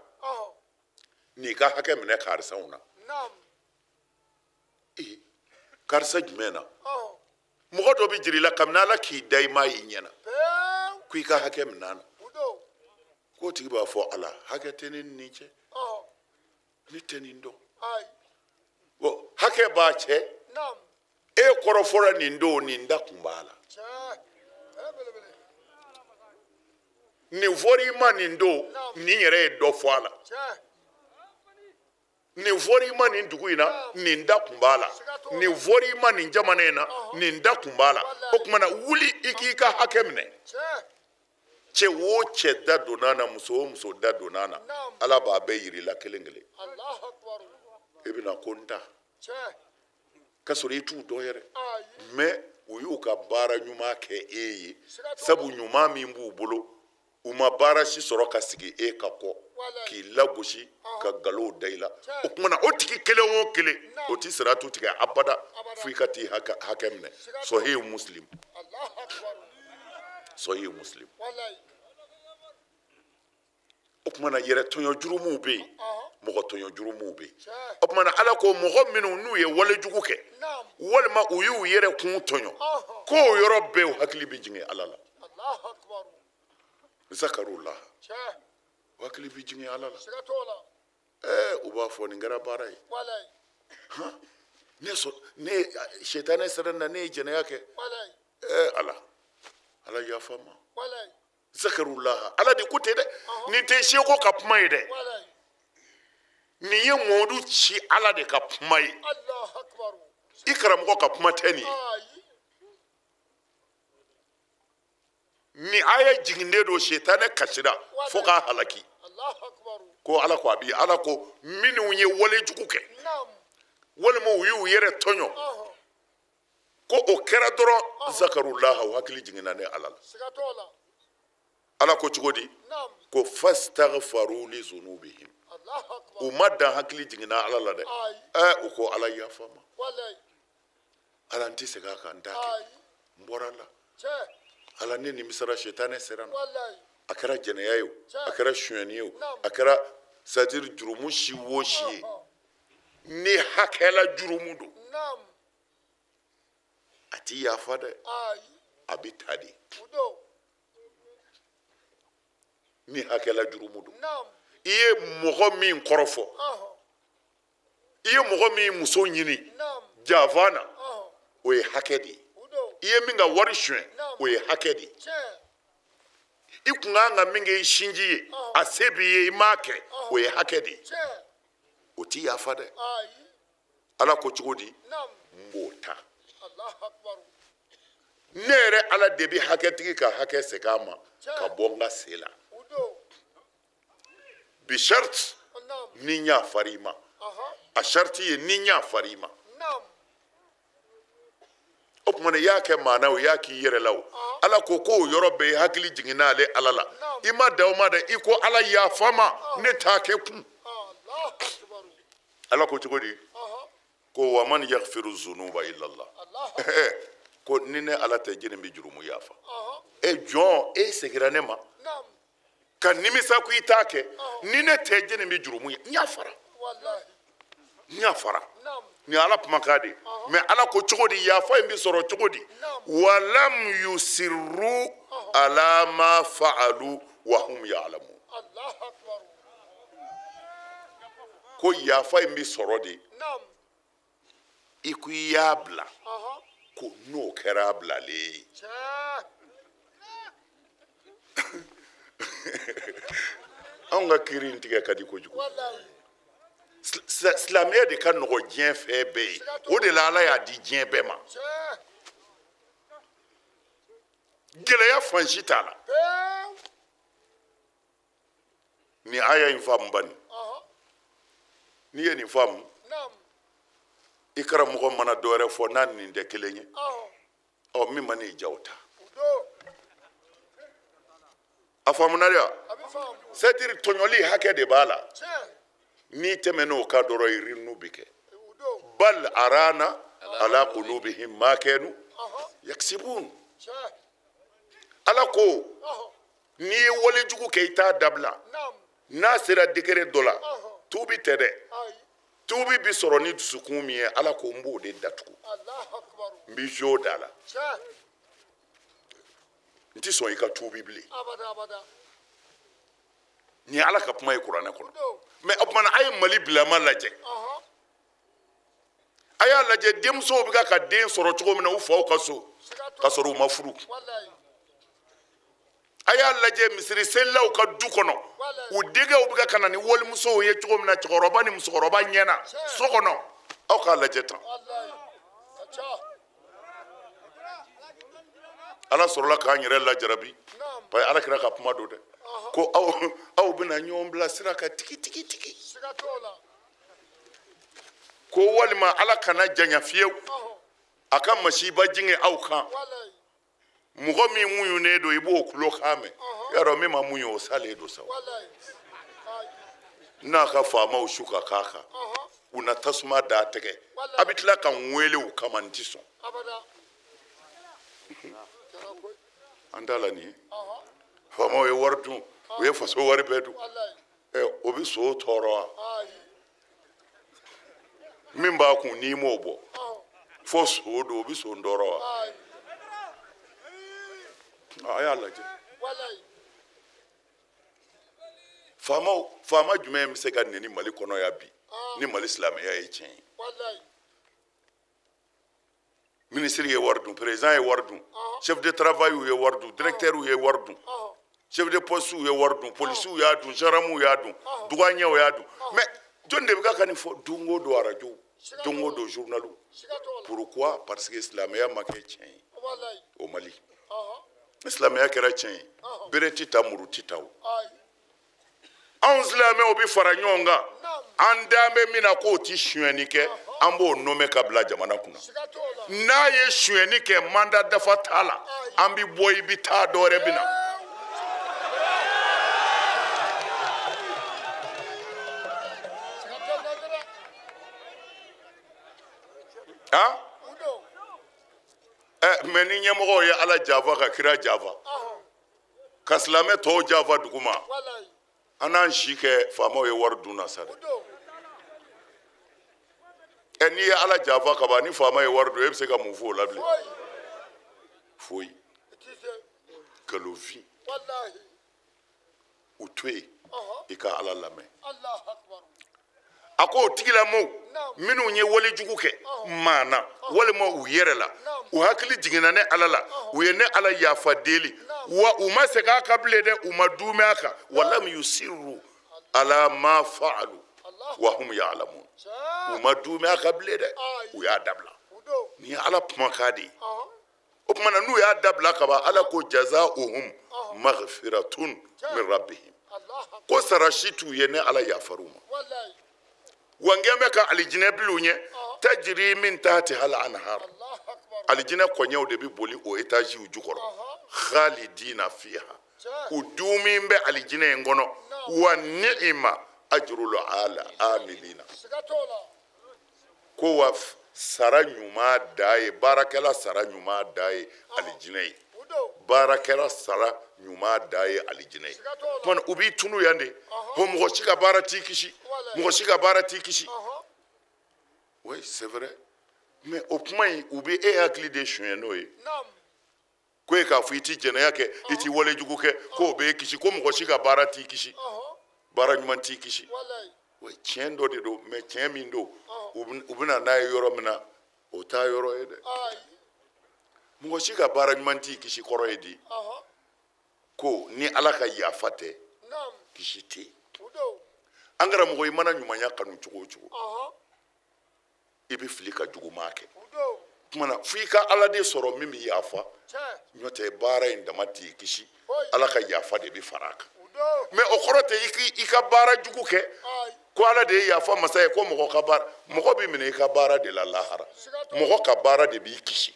n'i ka hakɛ minɛ karisaw na. Ee, karisa jumɛn na? Mɔgɔ dɔ bɛ jiri la kabini Ala k'i da i m'a y'i ɲɛna ko i ka hakɛ minɛ a na. K'o tigi b'a fɔ Ala, hakɛ tɛ ne ni cɛ, ne tɛ nin dɔn. Bon, hakɛ b'a cɛ, e kɔrɔfɔra nin don, nin da kun b'a la. Nin fɔra i ma nin don, nin yɛrɛ ye dɔ fɔ a la. Nin fɔra i ma nin dugu in na, nin da kun b'a la. Nin fɔra i ma nin jamana in na, nin da kun b'a la. O tuma na, wuli i k'i ka hakɛ minɛ. Cɛ o cɛ da donna na, muso o muso da donna na, Ala b'a bɛɛ yir'i la kelen kelen. E bɛna ko n ta, k'a sɔrɔ i t'u dɔn yɛrɛ. Mais u y'u ka baara ɲuman kɛ e ye, sabu ɲuman min b'u bolo, u ma baara si sɔrɔ ka sigi e ka kɔ k'i lagosi ka nkalonw da i la. O tuma na, o tigi kelen o kelen, o ti siratu tigɛ abada fo i ka t'i hakɛ minɛ. Sɔhi Muslim. Sɔhi Muslim. O tuma na, yɛrɛ tɔɲɔ jurumuw bɛ yen, mɔgɔ tɔɲɔ jurumuw bɛ yen. O tuma na, Ala ko mɔgɔ minnu n'u ye walejugu kɛ, walima u y'u yɛrɛ kun tɔɲɔ, k'o yɔrɔ bɛɛ u hakili bɛ jigin Ala la. Zakarula, u hakili bɛ jigin Ala la. Ɛɛ, u b'a fɔ nin kɛra baara ye. Han, ne sɔn, ne sitanɛ sera na, ne ye jɛnɛya kɛ. Ɛɛ Ala, Ala yafa n ma. Zakarula, Ala de ko ten dɛ. Nin tɛ seko ka kuma ye dɛ. Nin ye Mɔdu ci Ala de ka kuma ye. I karamɔgɔ ka kuma tɛ nin ye. Ni aya jiginnen don, sitanɛ kasira fo k'a halaki. Ko Ala ko a bi, Ala ko minnu ye walejugu kɛ, walima u y'u yɛrɛ tɔɲɔ, ko o kɛra dɔrɔn, zakarulaha, u hakili jiginna ne Ala la. Ala ko cogo di? Ko fastaghfaru li zunubihim. U ma dan hakili jiginna Ala la dɛ. Ɛɛ, u ko Ala yafa n ma. Ala n tɛ segin a kan, n t'a kɛ. N bɔra la. Ala ne nimisara, sitanɛ sera n na. A kɛra jɛnɛya ye o, a kɛra sonyɛni ye o, a kɛra c'est à dire jurumu si o si ye, ni hakɛla jurumu don, a ti yafa dɛ, a bɛ ta de. Ni hakɛla jurumu don, i ye mɔgɔ min kɔrɔfɔ, i ye mɔgɔ min muso ɲini janfa na, o ye hakɛ de ye. I ye min ka wari suɲɛ, o ye hakɛ de ye. I kun kan ka min kɛ i sinji ye, a se b'i ye, i m'a kɛ, o ye hakɛ de ye. O ti yafa dɛ. Ala ko cogo di? N b'o ta. Ne yɛrɛ Ala de bɛ hakɛtigi ka hakɛ segin a ma ka bɔ n ka sen la. Bi sharti ni n yafara i ma. A sharti ye ni n yafara i ma. O tuma na, i y'a kɛ maa na o, i y'a k'i yɛrɛ la o, Ala ko k'o yɔrɔ bɛɛ i hakili jiginna ale Ala la. I ma da o ma dɛ, i ko Ala yafa n ma, ne t'a kɛ kun. Ala ko cogo di? Ko wa man yaghfiru zunuba illa Allah. Ko ni ne Ala tɛ, jɛni bɛ jurumu yafa? E jɔn, e seginna ne ma ka nimisa ko i t'a kɛ, ni ne tɛ, jɛni bɛ jurumu ye? N yafara. N yafara. Ni Ala kumakan de. Mais Ala ko cogo di yafa in bɛ sɔrɔ cogo di? Walam yusirru ala ma fa'alu wa hum ya'lamun. Ko yafa in bɛ sɔrɔ de. I ko i y'a bila. Ko n'o kɛra a bilalen ye. Anw ka kiiri in tigɛ ka di kojugu. Silamɛya de ka nɔgɔ diɲɛ fɛn bɛɛ ye. O de la Ala y'a di diɲɛ bɛɛ ma. Gɛlɛya fan si t'a la. Nin aya in faamu bani. N'i ye nin faamu, i karamɔgɔ mana dɔ wɛrɛ fɔ n'a ni nin tɛ kelen ye, ɔ min mana i ja o ta. A faamuna de wa? C'est à dire tɔɲɔli hakɛ de b'a la. N'i tɛmɛn'o kan dɔrɔn irinu bɛ kɛ. Bal arana ala qulubihim ma kanu yaksibun. Ala ko n'i ye walejugu kɛ i t'a dabila. N'a sera degré dɔ la, tuubi tɛ dɛ. Tuubi bi sɔrɔ ni dusukun min ye, Ala ko n b'o de datugu. N b'i jo da la. N ti sɔn i ka tuubi bilen. Nin ye Ala ka kuma ye kuranɛ kɔnɔ. Mais o tuma na a ye Mali bilama lajɛ. A y'a lajɛ denmusow bɛ ka den sɔrɔ cogo min na u faw ka so, ka sɔrɔ u ma furu. A y'a lajɛ misiri selilaw ka du kɔnɔ, u denkɛw bɛ ka na ni walimusow ye cogo min na cɛkɔrɔba ni musokɔrɔba ɲɛna so kɔnɔ. Aw k'a lajɛ tan. Ala sɔrɔla k'an yɛrɛ lajarabi. Parce que Ala kɛra ka kuma don dɛ. Ko aw bɛna ɲɔgɔn bila sira kan tigi tigi tigi. Ko walima Ala kana janya fiyewu. A ka masiba jigin aw kan. Mɔgɔ min muɲunen don i b'o kulo kan mɛn. Yarɔ min ma muɲu o salen don sa. N'a ka faamaw su ka k'a kan. U na tasuma d'a tɛgɛ. A bɛ tila ka n wele o kama n ti sɔn. An t'a la nin ye. Faamaw ye wari dun, u ye faso wari bɛɛ dun. Ɛ o bɛ so tɔɔrɔ wa? Min b'a kun n'i m'o bɔ, fo so don o bɛ so tɔɔrɔ wa? A y'a lajɛ. Faamaw, faama jumɛn bɛ se ka nɛni Mali kɔnɔ yan bi ni Mali silamɛya ye tiɲɛ ye? Ministre ye wari dun, président ye wari dun, chef de travail ye wari dun, directeur ye wari dun, chef de poste ye wari dun, policiers y'a dun, gendarmes y'a dun, douaniers y'a dun. Mais jɔn de bɛ ka nin fɔ don o don arajo, don o don journal? Pourquoi? Parce que silamɛya ma kɛ tiɲɛ ye au Mali. Ni silamɛya kɛra tiɲɛ ye, bere ti ta, muru ti ta o. Anw silamɛw bɛ fara ɲɔgɔn kan, an dan bɛ min na k'o ti sonyɛni kɛ, an b'o nommer ka bila jamana kunna. N'a ye sonyɛni kɛ, mandat dafa t'a la, an bɛ bɔ i bɛ taa dɔ wɛrɛ bɛ na. Han? Mais ni ɲɛmɔgɔw ye Ala janfa ka kira janfa, ka silamɛ tɔw janfa dugu ma, an n'an si kɛ faamaw ye wari dun na sa dɛ. Ɛ n'i ye Ala janfa ka ban, ni faama ye wari dun, e bɛ se ka mun fɔ o la bilen? Foyi. Nkalonfin. U to yen, i ka Ala lamɛn. A ko o tigilamɔgɔw minnu ye walejugu kɛ maa na walima u yɛrɛ la, u hakili jiginna ne Ala la, u ye ne Ala yafa deli, wa u ma segin a kan bilen dɛ, u ma duumɛ a kan. Walam yusiru ala ma fa'alu wa hum ya'lamun. U ma duumɛ a kan bilen dɛ, u y'a dabila. Nin ye Ala kumakan de ye. O tuma na n'u y'a dabila ka ban, Ala ko jazauhum maghfiratun min rabbihim. Ko sara si t'u ye ne Ala yafar'u ma. Wa n bɛ ka alijinɛ bil'u ɲɛ, tajiri min tahtiha al-anhar. Alijinɛ kɔɲɛw de bɛ boli o étagew jukɔrɔ. Khalidina fiha. U duumi bɛ alijinɛ in kɔnɔ. Wa ni'ima ajrul ala amilina. Ko wa sara ɲuman da ye, baarakɛla sara ɲuman da ye alijinɛ ye. Baarakɛla sara ɲuman da ye alijinɛ ye. Tuma u b'i tunu yan de. Ko mɔgɔ si ka baara t'i kisi, mɔgɔ si ka baara t'i kisi. Oui, c'est vrai. Mais o kuma in, u bɛ e hakili de suɲɛ n'o ye. Ko e k'a fɔ i ti jɛnɛya kɛ, i ti walejugu kɛ, k'o b'e kisi, ko mɔgɔ si ka baara t'i kisi. Baara ɲuman t'i kisi. Oui, tiɲɛ dɔ de don, mais tiɲɛ min don, u bɛna n'a ye yɔrɔ min na, o t'a yɔrɔ ye dɛ. Mɔgɔ si ka baara ɲuman t'i kisi kɔrɔ ye di. Ko ni Ala ka yafa tɛ, kisi tɛ yen. An karamɔgɔ, i mana ɲumanya kanu cogo o cogo, i bɛ fili ka juguman kɛ. Tuma na f'i ka Ala de sɔrɔ min bɛ yafa. N'o tɛ baara in dama t'i kisi, Ala ka yafa de bɛ fara a kan. Mais o kɔrɔ tɛ i ka baara jugu kɛ ko Ala de ye yafa masa ye, ko mɔgɔ ka baara, mɔgɔ bɛ minɛ i ka baara de la lahara. Mɔgɔ ka baara de b'i kisi.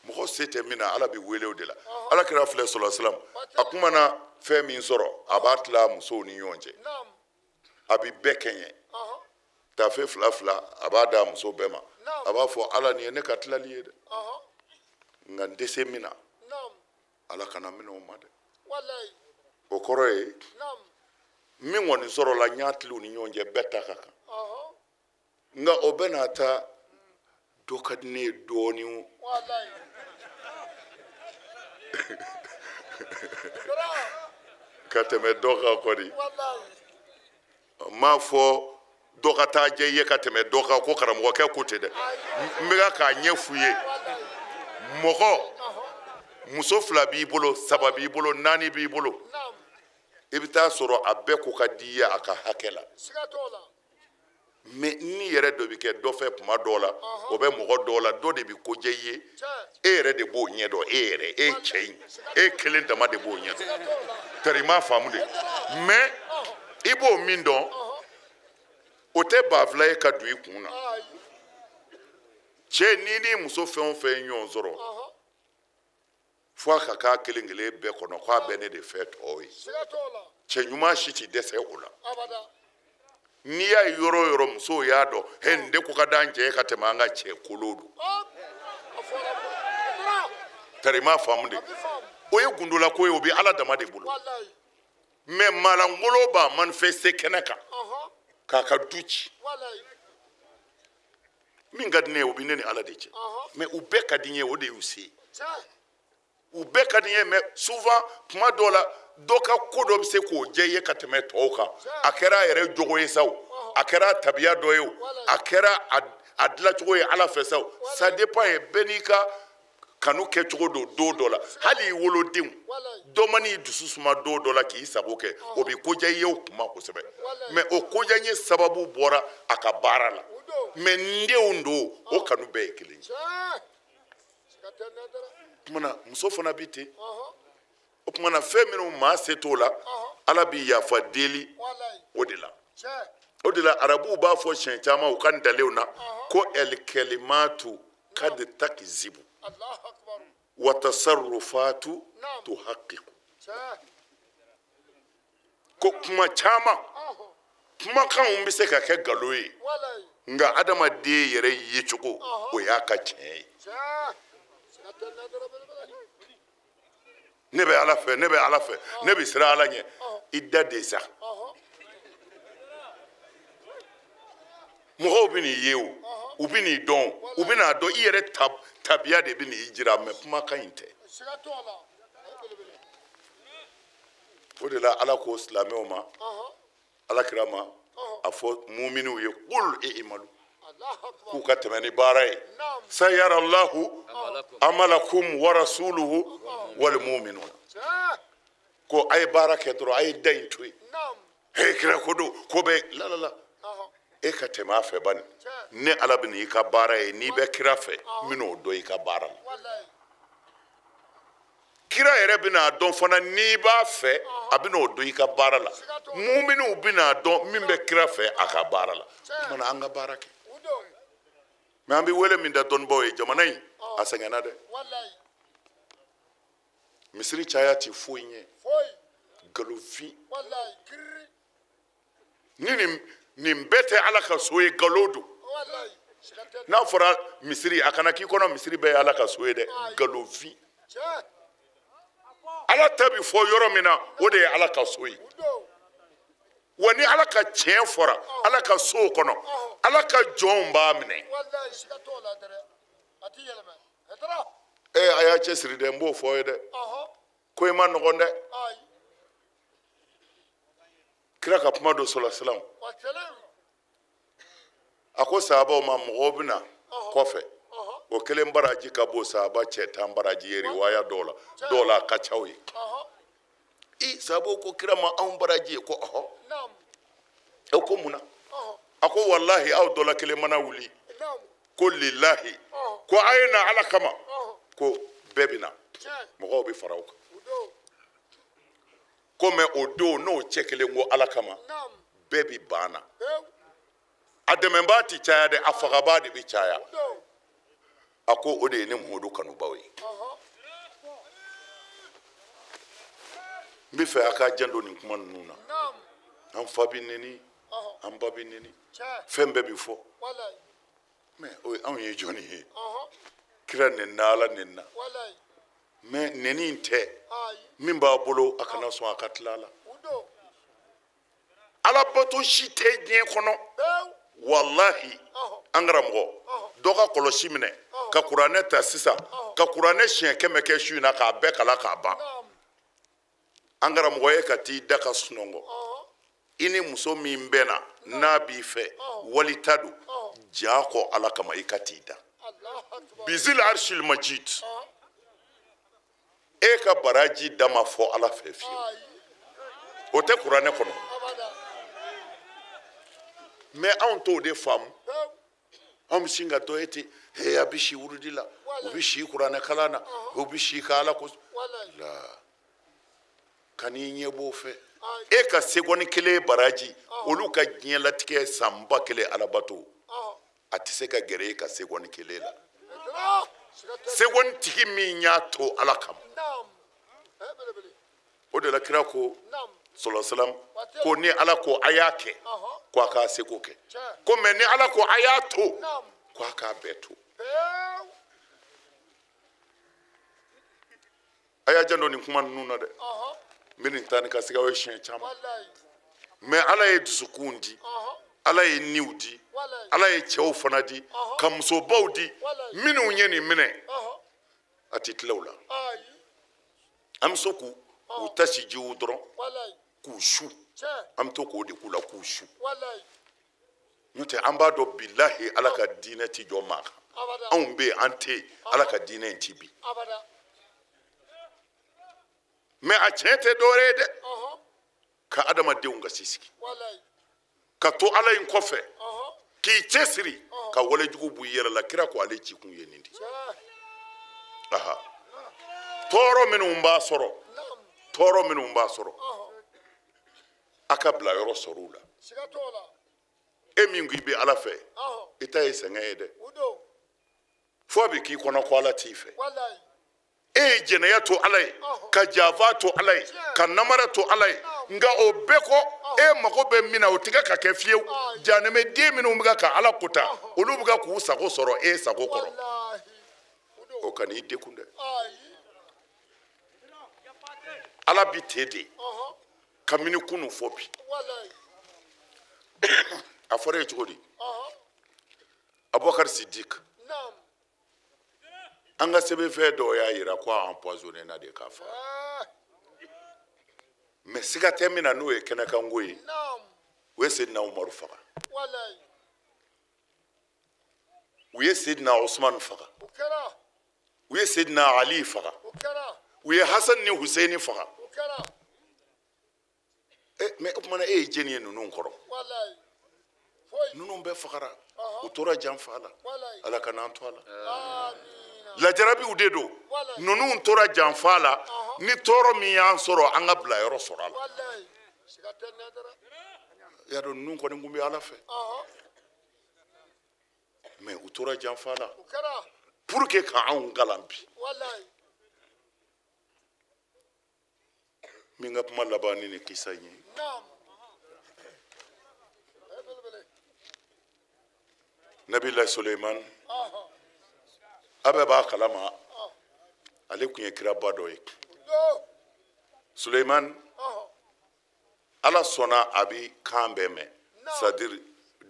Mɔgɔ se tɛ min na, Ala bɛ wele o de la. Ala kira filɛ sɔlɔ silam, a kumana fɛn min sɔrɔ, a b'a tila musow ni ɲɔgɔn cɛ. A bɛ bɛɛ kɛɲɛ. Tafe fila fila, a b'a d'a muso bɛɛ ma. A b'a fɔ Ala, nin ye ne ka tilali ye dɛ. Nka n tɛ se min na, Ala kana minɛ o ma dɛ. O kɔrɔ ye min kɔni sɔrɔla, n y'a tila u ni ɲɔgɔn cɛ, bɛɛ ta ka kan. Nka o bɛɛ n'a ta, dɔ ka di ne ye dɔɔnin o. Ka tɛmɛ dɔ kan kɔni. N m'a fɔ dɔ ka taa jɛ i ye ka tɛmɛ dɔ kan, ko karamɔgɔkɛ ko ten dɛ. N bɛ k'a ɲɛ f'u ye. Mɔgɔ, muso fila b'i bolo, saba b'i bolo, naani b'i bolo. I bɛ taa sɔrɔ a bɛɛ ko ka di i ye a ka hakɛ la. Mais ni yɛrɛ dɔ bɛ kɛ dɔ fɛ kuma dɔw la, o bɛ mɔgɔ dɔw la, dɔ de bɛ ko jɛ i ye. E yɛrɛ de b'o ɲɛ dɔn, e yɛrɛ, e cɛ in, e kelen dama de b'o ɲɛ dɔn. Tari i m'a faamu de. Mais i b'o min dɔn, o tɛ 2000 ye ka don i kun na. Cɛ, n'i ni muso fɛn o fɛn ye ɲɔgɔn sɔrɔ, fo a ka k'a kelen kelen bɛɛ kɔnɔ k'a bɛ ne de fɛ tɔw ye. Cɛ ɲuman si t'i dɛsɛ o la. N'i y'a ye yɔrɔ o yɔrɔ musow y'a dɔn, he nin de ko ka d'an cɛ ye ka tɛmɛ an ka cɛ kolo don. Tari i m'a faamu de. O ye gundolako ye, o bɛ Ala dama de bolo. Mais malangolo b'a manifester kɛnɛ kan k'a ka du ci. Min ka di ne ye, o bɛ ne ni Ala de cɛ. Mais u bɛɛ ka di n ye, o de y'u se. U bɛɛ ka di n ye, mais souvent kuma dɔw la, dɔ ka ko dɔ bɛ se k'o jɛ i ye ka tɛmɛ tɔw kan. A kɛra a yɛrɛ jogo ye sa o, a kɛra a tabiya dɔ ye o, a kɛra a dilancogo ye Ala fɛ sa o. Ça dépend ye, bɛɛ n'i ka kanu kɛcogo don don dɔ la. Hali i wolodenw, dɔ man'i dusu suma don dɔ la k'i sago kɛ, o bɛ koja i ye o kuma kosɛbɛ. Mais o koja n ye sababu bɔra a ka baara la. Mais n denw don, o kanu bɛɛ ye kelen ye. O tuma na muso fana bi ten. O tuma na fɛn minnu maa se t'o la, Ala b'i yafa deli o de la. O de la arabuw b'a fɔ siɲɛ caman u ka ntalen na ko ɛlkɛlimatu kad takizibu wa tasarrufatu tuhaqiqu. Ko kuma caman, kumakanw bɛ se ka kɛ nkalon ye, nka adamaden yɛrɛ yecogo, o y'a ka tiɲɛ ye. Ne bɛ Ala fɛ, ne bɛ Ala fɛ, ne bɛ siran Ala ɲɛ. I da de sa. Mɔgɔw bɛ n'i ye o, u bɛ n'i dɔn, u bɛ n'a dɔn i yɛrɛ tabiya de bɛ n'i jira, mais kumakan in tɛ. O de la Ala ko silamɛw ma, Ala kira ma, a fɔ muminiw ye, kul i'malu, k'u ka tɛmɛ ni baara ye. Sayara Allahu amalakum wa rasuluhu wal mu'minuna. Ko a ye baara kɛ dɔrɔn, a ye da in to yen. He kira ko don, ko bɛ la la la. E ka tɛmɛ a fɛ bani. Ne Ala bɛ n'i ka baara ye, n'i bɛ kira fɛ, n bɛn'o dɔn i ka baara la. Kira yɛrɛ bɛna dɔn fana n'i b'a fɛ, a bɛn'o dɔn i ka baara la. Muminiw bɛna dɔn min bɛ kira fɛ a ka baara la. O tuma na an ka baara kɛ. Mais an bɛ wele min da dɔnnibaaw ye, jamana in a sɛgɛnna dɛ. Misiri caya tɛ foyi ɲɛ. Nkalonfin. Ni nin bɛɛ tɛ Ala ka so ye, nkalon don. N'a fɔra misiri, a kana k'i kɔnɔ misiri bɛɛ ye Ala ka so ye dɛ. Nkalonfin. Ala ta bɛ fɔ yɔrɔ min na, o de ye Ala ka so ye. Wa ni Ala ka tiɲɛ fɔra, Ala ka so kɔnɔ, Ala ka jɔnw b'a minɛ. A y'a cɛsiri dɛ, n b'o fɔ ye dɛ. Ko i ma nɔgɔn dɛ. Kira ka kuma dɔ sɔrɔ sisan. A ko sahabaw ma mɔgɔw bɛ na kɔfɛ. O kelen baraji ka bon sahaba cɛ 10 baraji ye riwaya dɔw la. Dɔw la a ka ca o ye. I sahabaw ko kira ma anw baraji ye ko ɔhɔ. Aw ko mun na? A ko walahi aw dɔ la kelen mana wuli. Ko lilahi. Ko a ye na Ala kama. Ko bɛɛ bɛ na. Mɔgɔw bɛ fara o kan. Ko mɛ o don n'o cɛ kelen ko Ala kama, bɛɛ bɛ ban na. A dɛmɛbaa ti caya dɛ, a fagabaa de bɛ caya. A ko o de ye ne Muhamadu kanubaw ye. N bɛ fɛ a k'a janto nin kuma ninnu na. An fa bɛ neni, an ba bɛ neni, fɛn bɛɛ bɛ fɔ. Mɛ o ye anw ye jɔnni ye? Kira nenina, Ala nenina. Mɛ neni in tɛ, min b'a bolo a kana sɔn a ka tila a la. Ala bato si tɛ diɲɛ kɔnɔ. Walahi, an karamɔgɔ, dɔ ka kɔlɔsi minɛ, ka kuranɛ ta sisan, ka kuranɛ siɲɛ 100 kɛ su in na k'a bɛɛ kalan k'a ban. An karamɔgɔ ye ka t'i da ka sunɔgɔ. I ni muso min bɛnna n'a b'i fɛ, walita don, ja kɔ Ala kama i ka t'i da. Bizil arshil majid. E ka baraji da ma fɔ Ala fɛ fiyewu. O tɛ kuranɛ kɔnɔ. Mɛ anw t'o de faamu. Anw bɛ sin ka dɔ ye ten, he a bɛ si wurudi la, u bɛ si kuranɛ kalan na, u bɛ si ka Ala ko. La, ka n'i ɲɛ b'o fɛ. E ka segɔni kelen baraji, olu ka diɲɛlatigɛ san 1000 alabato, a tɛ se ka gɛrɛ e ka segɔni kelen la. Segɔni tigi min y'a to Ala kama. O de la kira ko sɔlɔ salam ko ni Ala ko a y'a kɛ, ko a k'a seko kɛ. Ko mɛ ni Ala ko a y'a to, ko a k'a bɛɛ to. A y'a janto nin kuma ninnu na dɛ. N bɛ nin taa ni ka segin aw ye siɲɛ caman. Mɛ Ala ye dusukun di, Ala ye niw di, Ala ye cɛw fana di, ka musobaw di, minnu ye nin minɛ, a tɛ tila u la. An bɛ se k'u tasi jiw dɔrɔn, k'u su. An bɛ to k'o de k'u la k'u su. N'o tɛ an b'a dɔn bilahi Ala ka diinɛ ti jɔ maa kan. Anw bɛ yen, an tɛ yen, Ala ka diinɛ in ti bi. Mɛ a tiɲɛ tɛ dɔwɛrɛ ye dɛ. Ka adamadenw gasi sigi. Ka to Ala in kɔfɛ. K'i cɛsiri. Ka walejugu bɔ i yɛrɛ la. Kira ko ale cikun ye nin de. Aha. Tɔɔrɔ minnu b'a sɔrɔ. Tɔɔrɔ minnu b'a sɔrɔ. A ka bila yɔrɔ sɔrɔ u la. E min ko i bɛ Ala fɛ, i ta ye sɛgɛn ye dɛ. Fo a bɛ k'i kɔnɔ ko Ala t'i fɛ. E ye jɛnɛya to Ala ye, ka janfa to Ala ye, ka namara to Ala ye. Nka o bɛɛ kɔ, e mago bɛ min na o tɛ ka kɛ fiyewu. Janɛmɛden minnu bɛ ka Ala kota, olu bɛ ka k'u sago sɔrɔ e sago kɔrɔ. O kan'i dekun dɛ. Ala bi ten de. Kabini kunun fɔ bi. A fɔra e cogo di? Abubakar Sidik. An ka sɛbɛnfɛn dɔw y'a yira ko a empoisonné na de k'a faga. Mɛ siga tɛ min na n'o ye kɛnɛkanko ye, u ye Seydina Umaru faga. U ye Seydina Usumani faga. U ye Seydina Ali faga. U ye Hasan ni Huseyini faga. Mɛ o kumana e ye jɛni ye ninnu kɔrɔ? Ninnu bɛɛ fagara. U tora janfa la. Ala ka n'an to a la. Lajarabiw de don. Ninnu tora janfa la. Ni tɔɔrɔ min y'an sɔrɔ, an ka bila yɔrɔ sɔrɔ a la. Y'a dɔn ninnu kɔni kun bɛ Ala fɛ. Mɛ u tora janfa la. Pour que ka anw kalan bi. Min ka kuma laban ni nin kisa in ye. Nabila Suleiman, a bɛɛ b'a kalama, ale tun ye kiraba dɔ ye. Suleiman, Ala sɔnna a bi kan bɛɛ mɛn. C'est-à-dire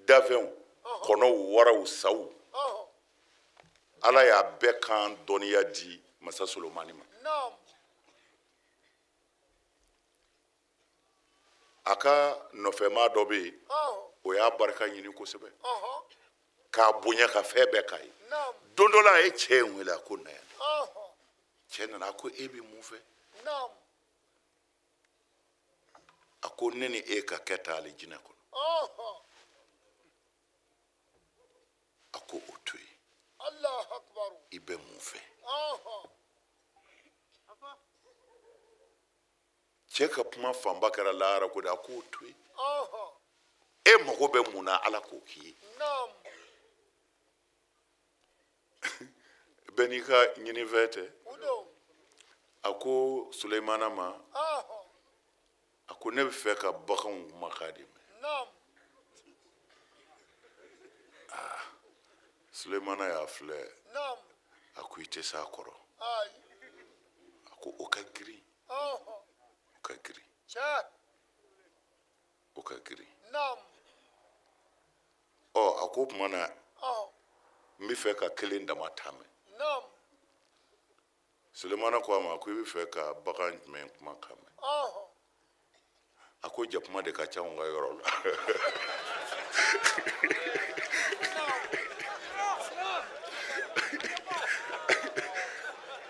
dafɛnw, kɔnɔw, waraw, saw. Ala y'a bɛɛ kan dɔnniya di Masa Solomani ma. A ka nɔfɛmaa dɔ bɛ yen, o y'a barika ɲini kosɛbɛ. K'a bonya ka fɛn bɛɛ k'a ye. Don dɔ la a ye cɛ in wele, a ko na yan. Cɛ nana, a ko e bɛ mun fɛ? A ko ne ni e ka kɛ taa alijinɛ kɔnɔ. A ko o to yen. I bɛ mun fɛ? Cɛ ka kuma fanba kɛra lahara ko de, a k'o to yen. E mago bɛ mun na, Ala k'o k'i ye. Bɛɛ n'i ka ɲinifɛn tɛ. A ko Sulemana ma, a ko ne bɛ fɛ ka baganw kumakan de mɛn. Sulemana y'a filɛ, a ko i tɛ s'a kɔrɔ. A ko o ka girin. O ka girin. O ka girin. Ɔ, a ko o tuma na, n bɛ fɛ ka kelen dama ta mɛn. Sulemana ko a ma, ko i bɛ fɛ ka bagan jumɛn kumakan mɛn? A ko jakuma de ka ca anw ka yɔrɔ la.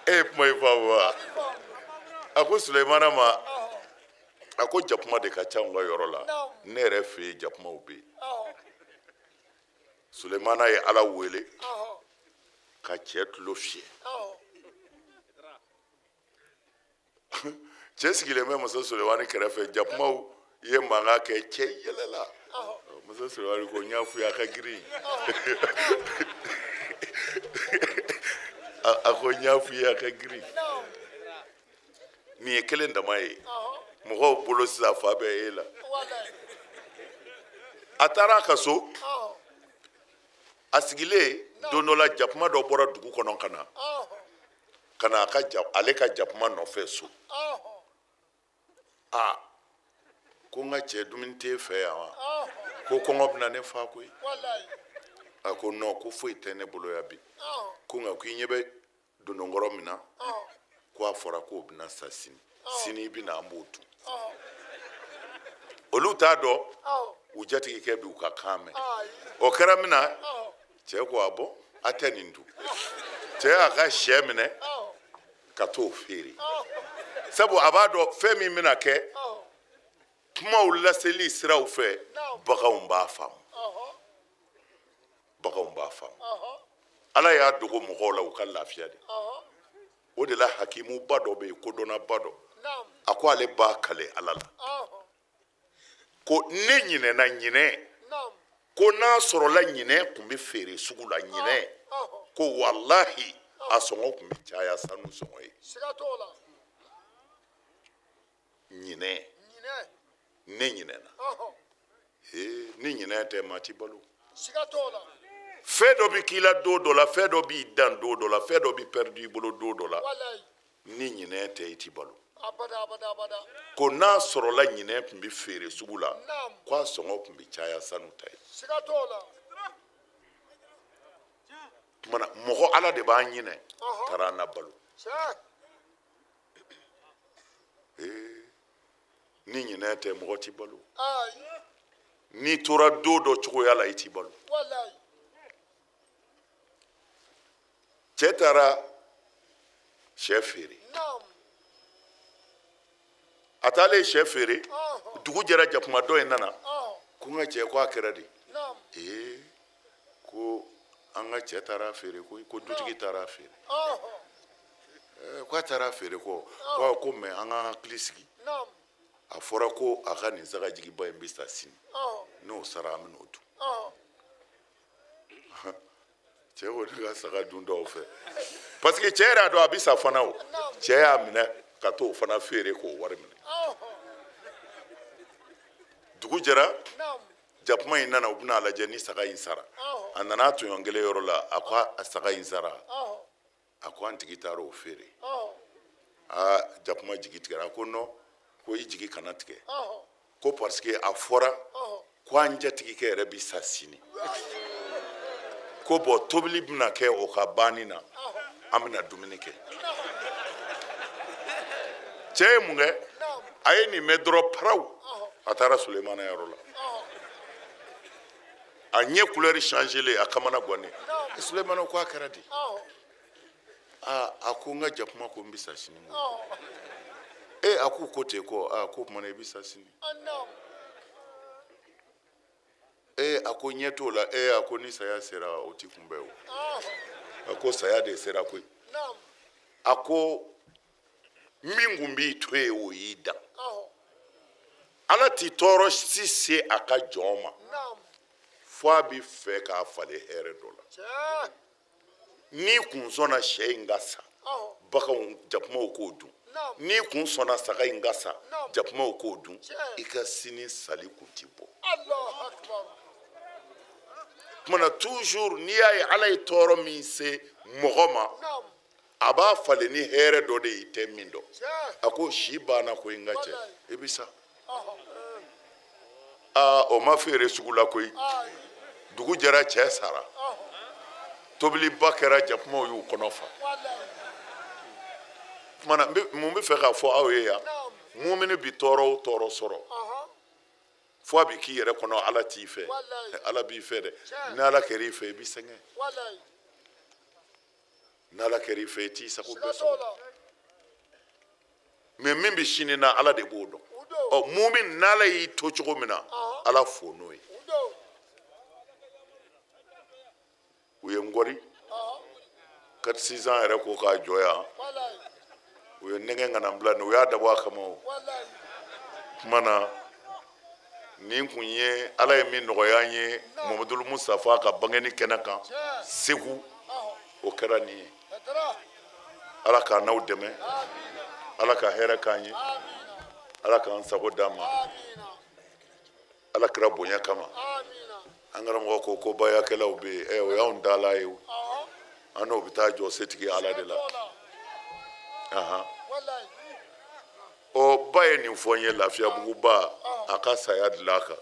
E ye kuma in faamu wa? A ko Sulemana ma, a ko jakuma de ka ca anw ka yɔrɔ la. Ne yɛrɛ fɛ yen jakumaw bɛ yen. Sulemana ye Ala wele ka cɛ tulo fiyɛ. Cɛ sigilen bɛ Masa Sulemani kɛrɛfɛ, jakumaw ye mankan kɛ, cɛ yɛlɛla. Masa Sulemani ko n y'a f'i ye a ka girin. A ko n y'a f'i ye a ka girin. Nin ye kelen dama ye. Mɔgɔw bolo sisan fa bɛ e la. A taara a ka so. A sigilen don dɔ la, jakuma dɔ bɔra dugu kɔnɔ ka na. Ka na ale ka jakuma nɔfɛ so. Aa, ko n ka cɛ dumuni t'e fɛ yan wa? Ko kɔngɔ bɛna ne fa koyi. A ko non, ko foyi tɛ ne bolo yan bi. Ko nka ko i ɲɛ bɛ dononkɔrɔ min na, ko a fɔra k'o bɛna sa sini. Sini i bɛna an b'o dun. Olu t'a dɔn, u jatigikɛ b'u ka kan mɛn. O kɛra min na, cɛ ko a bɔn, a tɛ nin dun. Cɛ y'a ka sɛ minɛ ka t'o feere. Sabu a b'a dɔn fɛn min bɛna kɛ, kumaw laseli siraw fɛ, baganw b'a faamu. Baganw b'a faamu. Ala y'a dogo mɔgɔw la u ka lafiya de. O de la hakimuba dɔ bɛ yen, kodɔnnaba dɔ. A ko ale b'a kale Ala la. Ko ne ɲinɛna ɲinɛ. Ko n'a sɔrɔla ɲinɛ tun bɛ feere sugu la, ɲinɛ. Ko walahi a sɔngɔ tun bɛ caya sanu sɔngɔ ye. Ɲinɛ. Ne ɲinɛna. Ee, ni ɲinɛ tɛ maa ti balo. Fɛn dɔ bɛ k'i la don dɔ la, fɛn dɔ b'i dan don dɔ la, fɛn dɔ bɛ perdu i bolo don dɔ la. Ni ɲinɛ tɛ i ti balo. Ko n'a sɔrɔla ɲinɛ tun bɛ feere sugu la, ko a sɔngɔ tun bɛ caya sanu ta ye. Tumana mɔgɔ Ala de b'an ɲinɛ, taara an na balo. Ee, ni ɲinɛ tɛ mɔgɔ ti balo. N'i tora don dɔ cogoya la i ti balo. Cɛ taara sɛ feere. A taalen sɛ feere, dugu jɛra, jakuma dɔ in nana. Ko n ka cɛ, ko a kɛra di? Ee, ko an ka cɛ taara feere koyi, ko dutigi taara feere. Ko a taara feere kɔ, ko mɛ an ka hakili sigi. A fɔra ko a ka nin sagajigiba in bɛ sa sini. N'o sara an bɛ n'o dun. Cɛ ko ne ka saga dun dɔw fɛ. Parce que cɛ yɛrɛ y'a dɔn a bɛ sa fana o. Cɛ y'a minɛ ka t'o fana feere k'o wari minɛ. Dugu jɛra, jakuma in nana, u bɛna a lajɛ ni saga in sara. A nana tɔɲɔn kelen yɔrɔ la, a ko a saga in sara. A ko an tigi taara o feere. Aa, jakuma jigi tigɛra. A ko non, ko i jigi kana tigɛ. Ko parce que a fɔra ko an jatigikɛ yɛrɛ bi sa sini. Ko bɔn tobili bɛna kɛ o ka banni na, an bɛna dumuni kɛ. Cɛ ye mun kɛ? A ye nin mɛn dɔrɔn paraw, a taara Sulemana yɔrɔ la. A ɲɛ couleur changé, a kamana gannen. Sulemana ko a kɛra di? Aa, a ko n ka jakuma ko n bɛ sa sini. E a k'u ko ten ko aa, k'o tuma na i bɛ sa sini. E a ko ɲɛ t'o la. E a ko ni saya sera o ti kunbɛn o. A ko saya de sera koyi. A ko min kun b'i to yen o y'i dan. Ala ti tɔɔrɔ si se a ka jɔn ma fo a bɛ fɛ k'a falen hɛrɛ dɔ la. N'i kun sɔnna sɛ in ka sa, baganw jakumaw k'o dun. N'i kun sɔnna saga in ka sa, jakumaw k'o dun. I ka sini sali kun ti bɔ. Kumana toujours n'i y'a ye Ala ye tɔɔrɔ min se mɔgɔ ma, a b'a falen ni hɛrɛ dɔ de ye i tɛ min dɔn. A ko si banna koyi n ka cɛ, i bɛ sa. Aa, o ma feere sugu la koyi. Dugu jɛra, cɛ sara. Tobiliba kɛra, jakumaw y'u kɔnɔ fa. Kumana mun bɛ fɛ k'a fɔ aw ye yan? Mumini bi tɔɔrɔ o tɔɔrɔ sɔrɔ, fo a bɛ k'i yɛrɛ kɔnɔ Ala t'i fɛ. Ala b'i fɛ dɛ. Ni Ala kɛr'i fɛ, i bɛ sɛgɛn. Ni Ala kɛr'i fɛ, i t'i sago bɛɛ sɔrɔ. Mɛ min bɛ sini na, Ala de b'o dɔn. Ɔ, mumin n'Ala y'i to cogo min na, Ala fo n'o ye. U ye n gɔri 4-6 ans yɛrɛ ko k'a jɔ yan. U ye nɛgɛ ka na n bila nin, u y'a dabɔ a kama o. Kuma na nin kun ye Ala ye min nɔgɔya an ye Mamadu Mustafa ka bangeni kɛnɛ kan Segu, o kɛra nin ye. Ala k'an n'aw dɛmɛ, Ala ka hɛrɛ k'an ye, Ala k'an sago d'an ma, Ala kira bonya kama. An karamɔgɔ ko ko bayakɛlaw bɛ yen, ɛ o y'anw dala ye o. An n'o bɛ taa jɔ setigi Ala de la. Ɔ, ba ye nin fɔ n ye Lafiyabugu ba, a ka saya dilan a kan.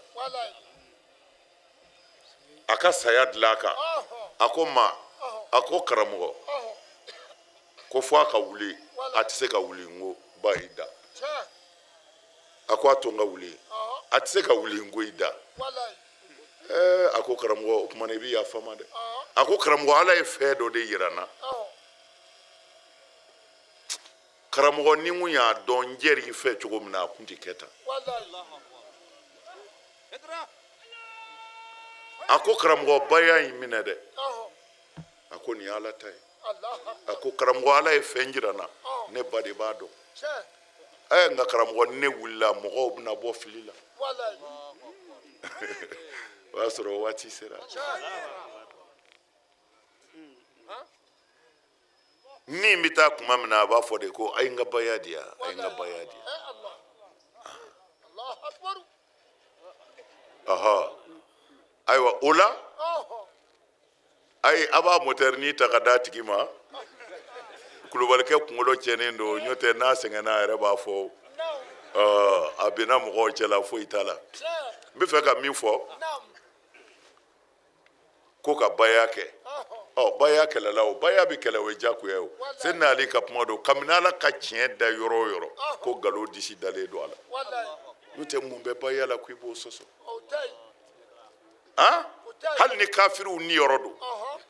A ka saya dilan a kan. A ko ma, a ko karamɔgɔ, ko fo a ka wuli, a tɛ se ka wuli. N ko ba y'i da. A ko a to n ka wuli, a tɛ se ka wuli. N ko i da. Ɛɛ, a ko karamɔgɔ, o tuma na i bɛ yafa n ma dɛ. A ko karamɔgɔ, Ala ye fɛn dɔ de yira n na. Karamɔgɔ, ni n kun y'a dɔn n jɛr'i fɛ cogo min na, a kun tɛ kɛ tan. A ko karamɔgɔ, baya in minɛ dɛ. A ko nin ye Ala ta ye. A ko karamɔgɔ, Ala ye fɛn jira n na, ne ba de b'a dɔn. Ɛ, nka karamɔgɔ, ni ne wulila, mɔgɔw bɛna bɔ fili la. O y'a sɔrɔ waati sera. Ni n bɛ taa kuma min na, a b'a fɔ de ko a ye n ka baya di yan, a ye n ka baya di yan. Ɔhɔ, ayiwa o la, ayi a b'a motɛrini ta ka d'a tigi ma. Kulubalikɛ kunkolo tiɲɛnen don, n'o tɛ n'a sɛgɛnna a yɛrɛ b'a fɔ a binna mɔgɔw cɛla, foyi t'a la. N bɛ fɛ ka min fɔ, ko ka baya kɛ. Ɔ, baya kɛlɛla o, baya bɛ kɛlɛ, o ye diyagoya ye o. Seyidina Ali ka kuma don, kabini Ala ka tiɲɛ da yɔrɔ o yɔrɔ, ko nkalon disi dalen don a la. N'o tɛ mun bɛ baya la ko i b'o sɔsɔ? Han, hali ni kafiriw niyɔrɔ don,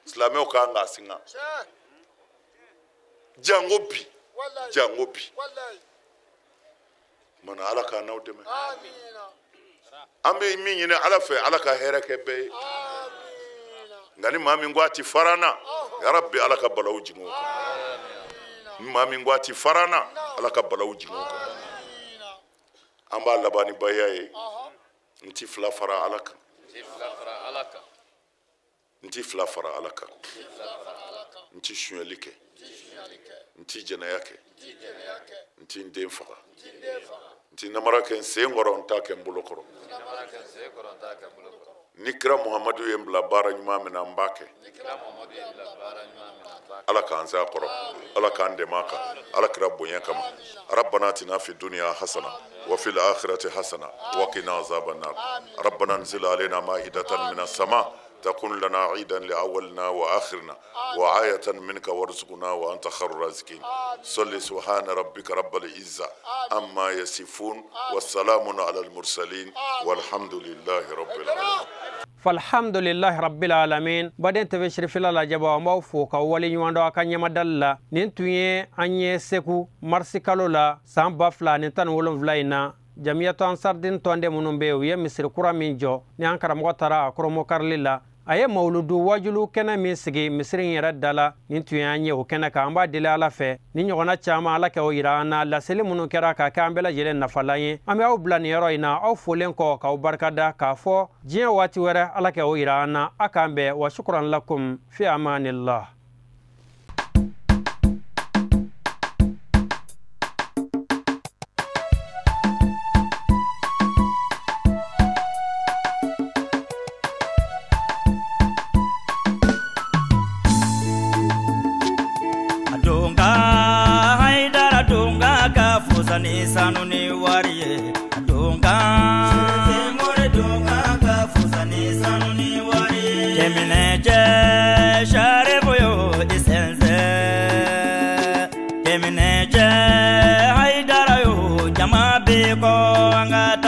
silamɛw kan k'a singa. Jango bi, jango bi. Mana Ala k'an n'aw dɛmɛ. An bɛ min ɲini Ala fɛ, Ala ka hɛrɛ kɛ bɛɛ ye. Nka ni maa min ko a ti fara n na, yarabi Ala ka balawu jigin o kan. Ni maa min ko a ti fara n na, Ala ka balawu jigin o kan. An b'a laban ni baya ye. N ti fila fara Ala kan. N ti fila fara Ala kan. N ti sonyali kɛ. N ti jɛnɛya kɛ. N ti n den faga. N ti namara kɛ n sen kɔrɔ, n t'a kɛ n bolo kɔrɔ. Ni kira Muhamadu ye n bila baara ɲuman min na, n b'a kɛ. Ala k'an se a kɔrɔ, Ala k'an dɛmɛ a kan, Ala kira bonya kama. Rabbana atina fi dunya hasana wa fil akhirati hasana wa qina azaban nar. Rabbana anzil alayna ma'idatan minas sama تكون لنا عيدا لأولنا وآخرنا وآية منك وارزقنا وأنت خير الرازقين. صل سبحان ربك رب العزة عما يصفون والسلام على المرسلين والحمد لله رب العالمين. Falhamdulillahi rabbil alamin. Baden TV Sirifila lajɛbaw, an b'aw fo k'aw waleɲuman dɔn a ka ɲɛmadali la. Nin tun ye an ye Segu marisi kalo la san 2017 in na. Jamiyatu Ansardin tɔnden minnu bɛ yen, u ye misiri kura min jɔ ni an karamɔgɔ taara a kɔrɔmɔkarili la, a ye mawuludu wajulu kɛnɛ min sigi misiri in yɛrɛ da la, nin tun y'an ye o kɛnɛ kan. An b'a deli Ala fɛ ni ɲɔgɔnna caman Ala kɛ o yira an na. Laseli minnu kɛra k'a kɛ an bɛɛ lajɛlen nafalan ye, an bɛ aw bila nin yɔrɔ in na, aw folen kɔ k'aw barikada k'a fɔ diɲɛ waati wɛrɛ Ala kɛ o yira an na. A k'an bɛn wa shukran lakum fi amanillah. Ni sanu ni wari ye donka more donka ka fusa ni sanu ni wari ye jemine je share boyo isenze jemine je haidara yo jama be ko anga.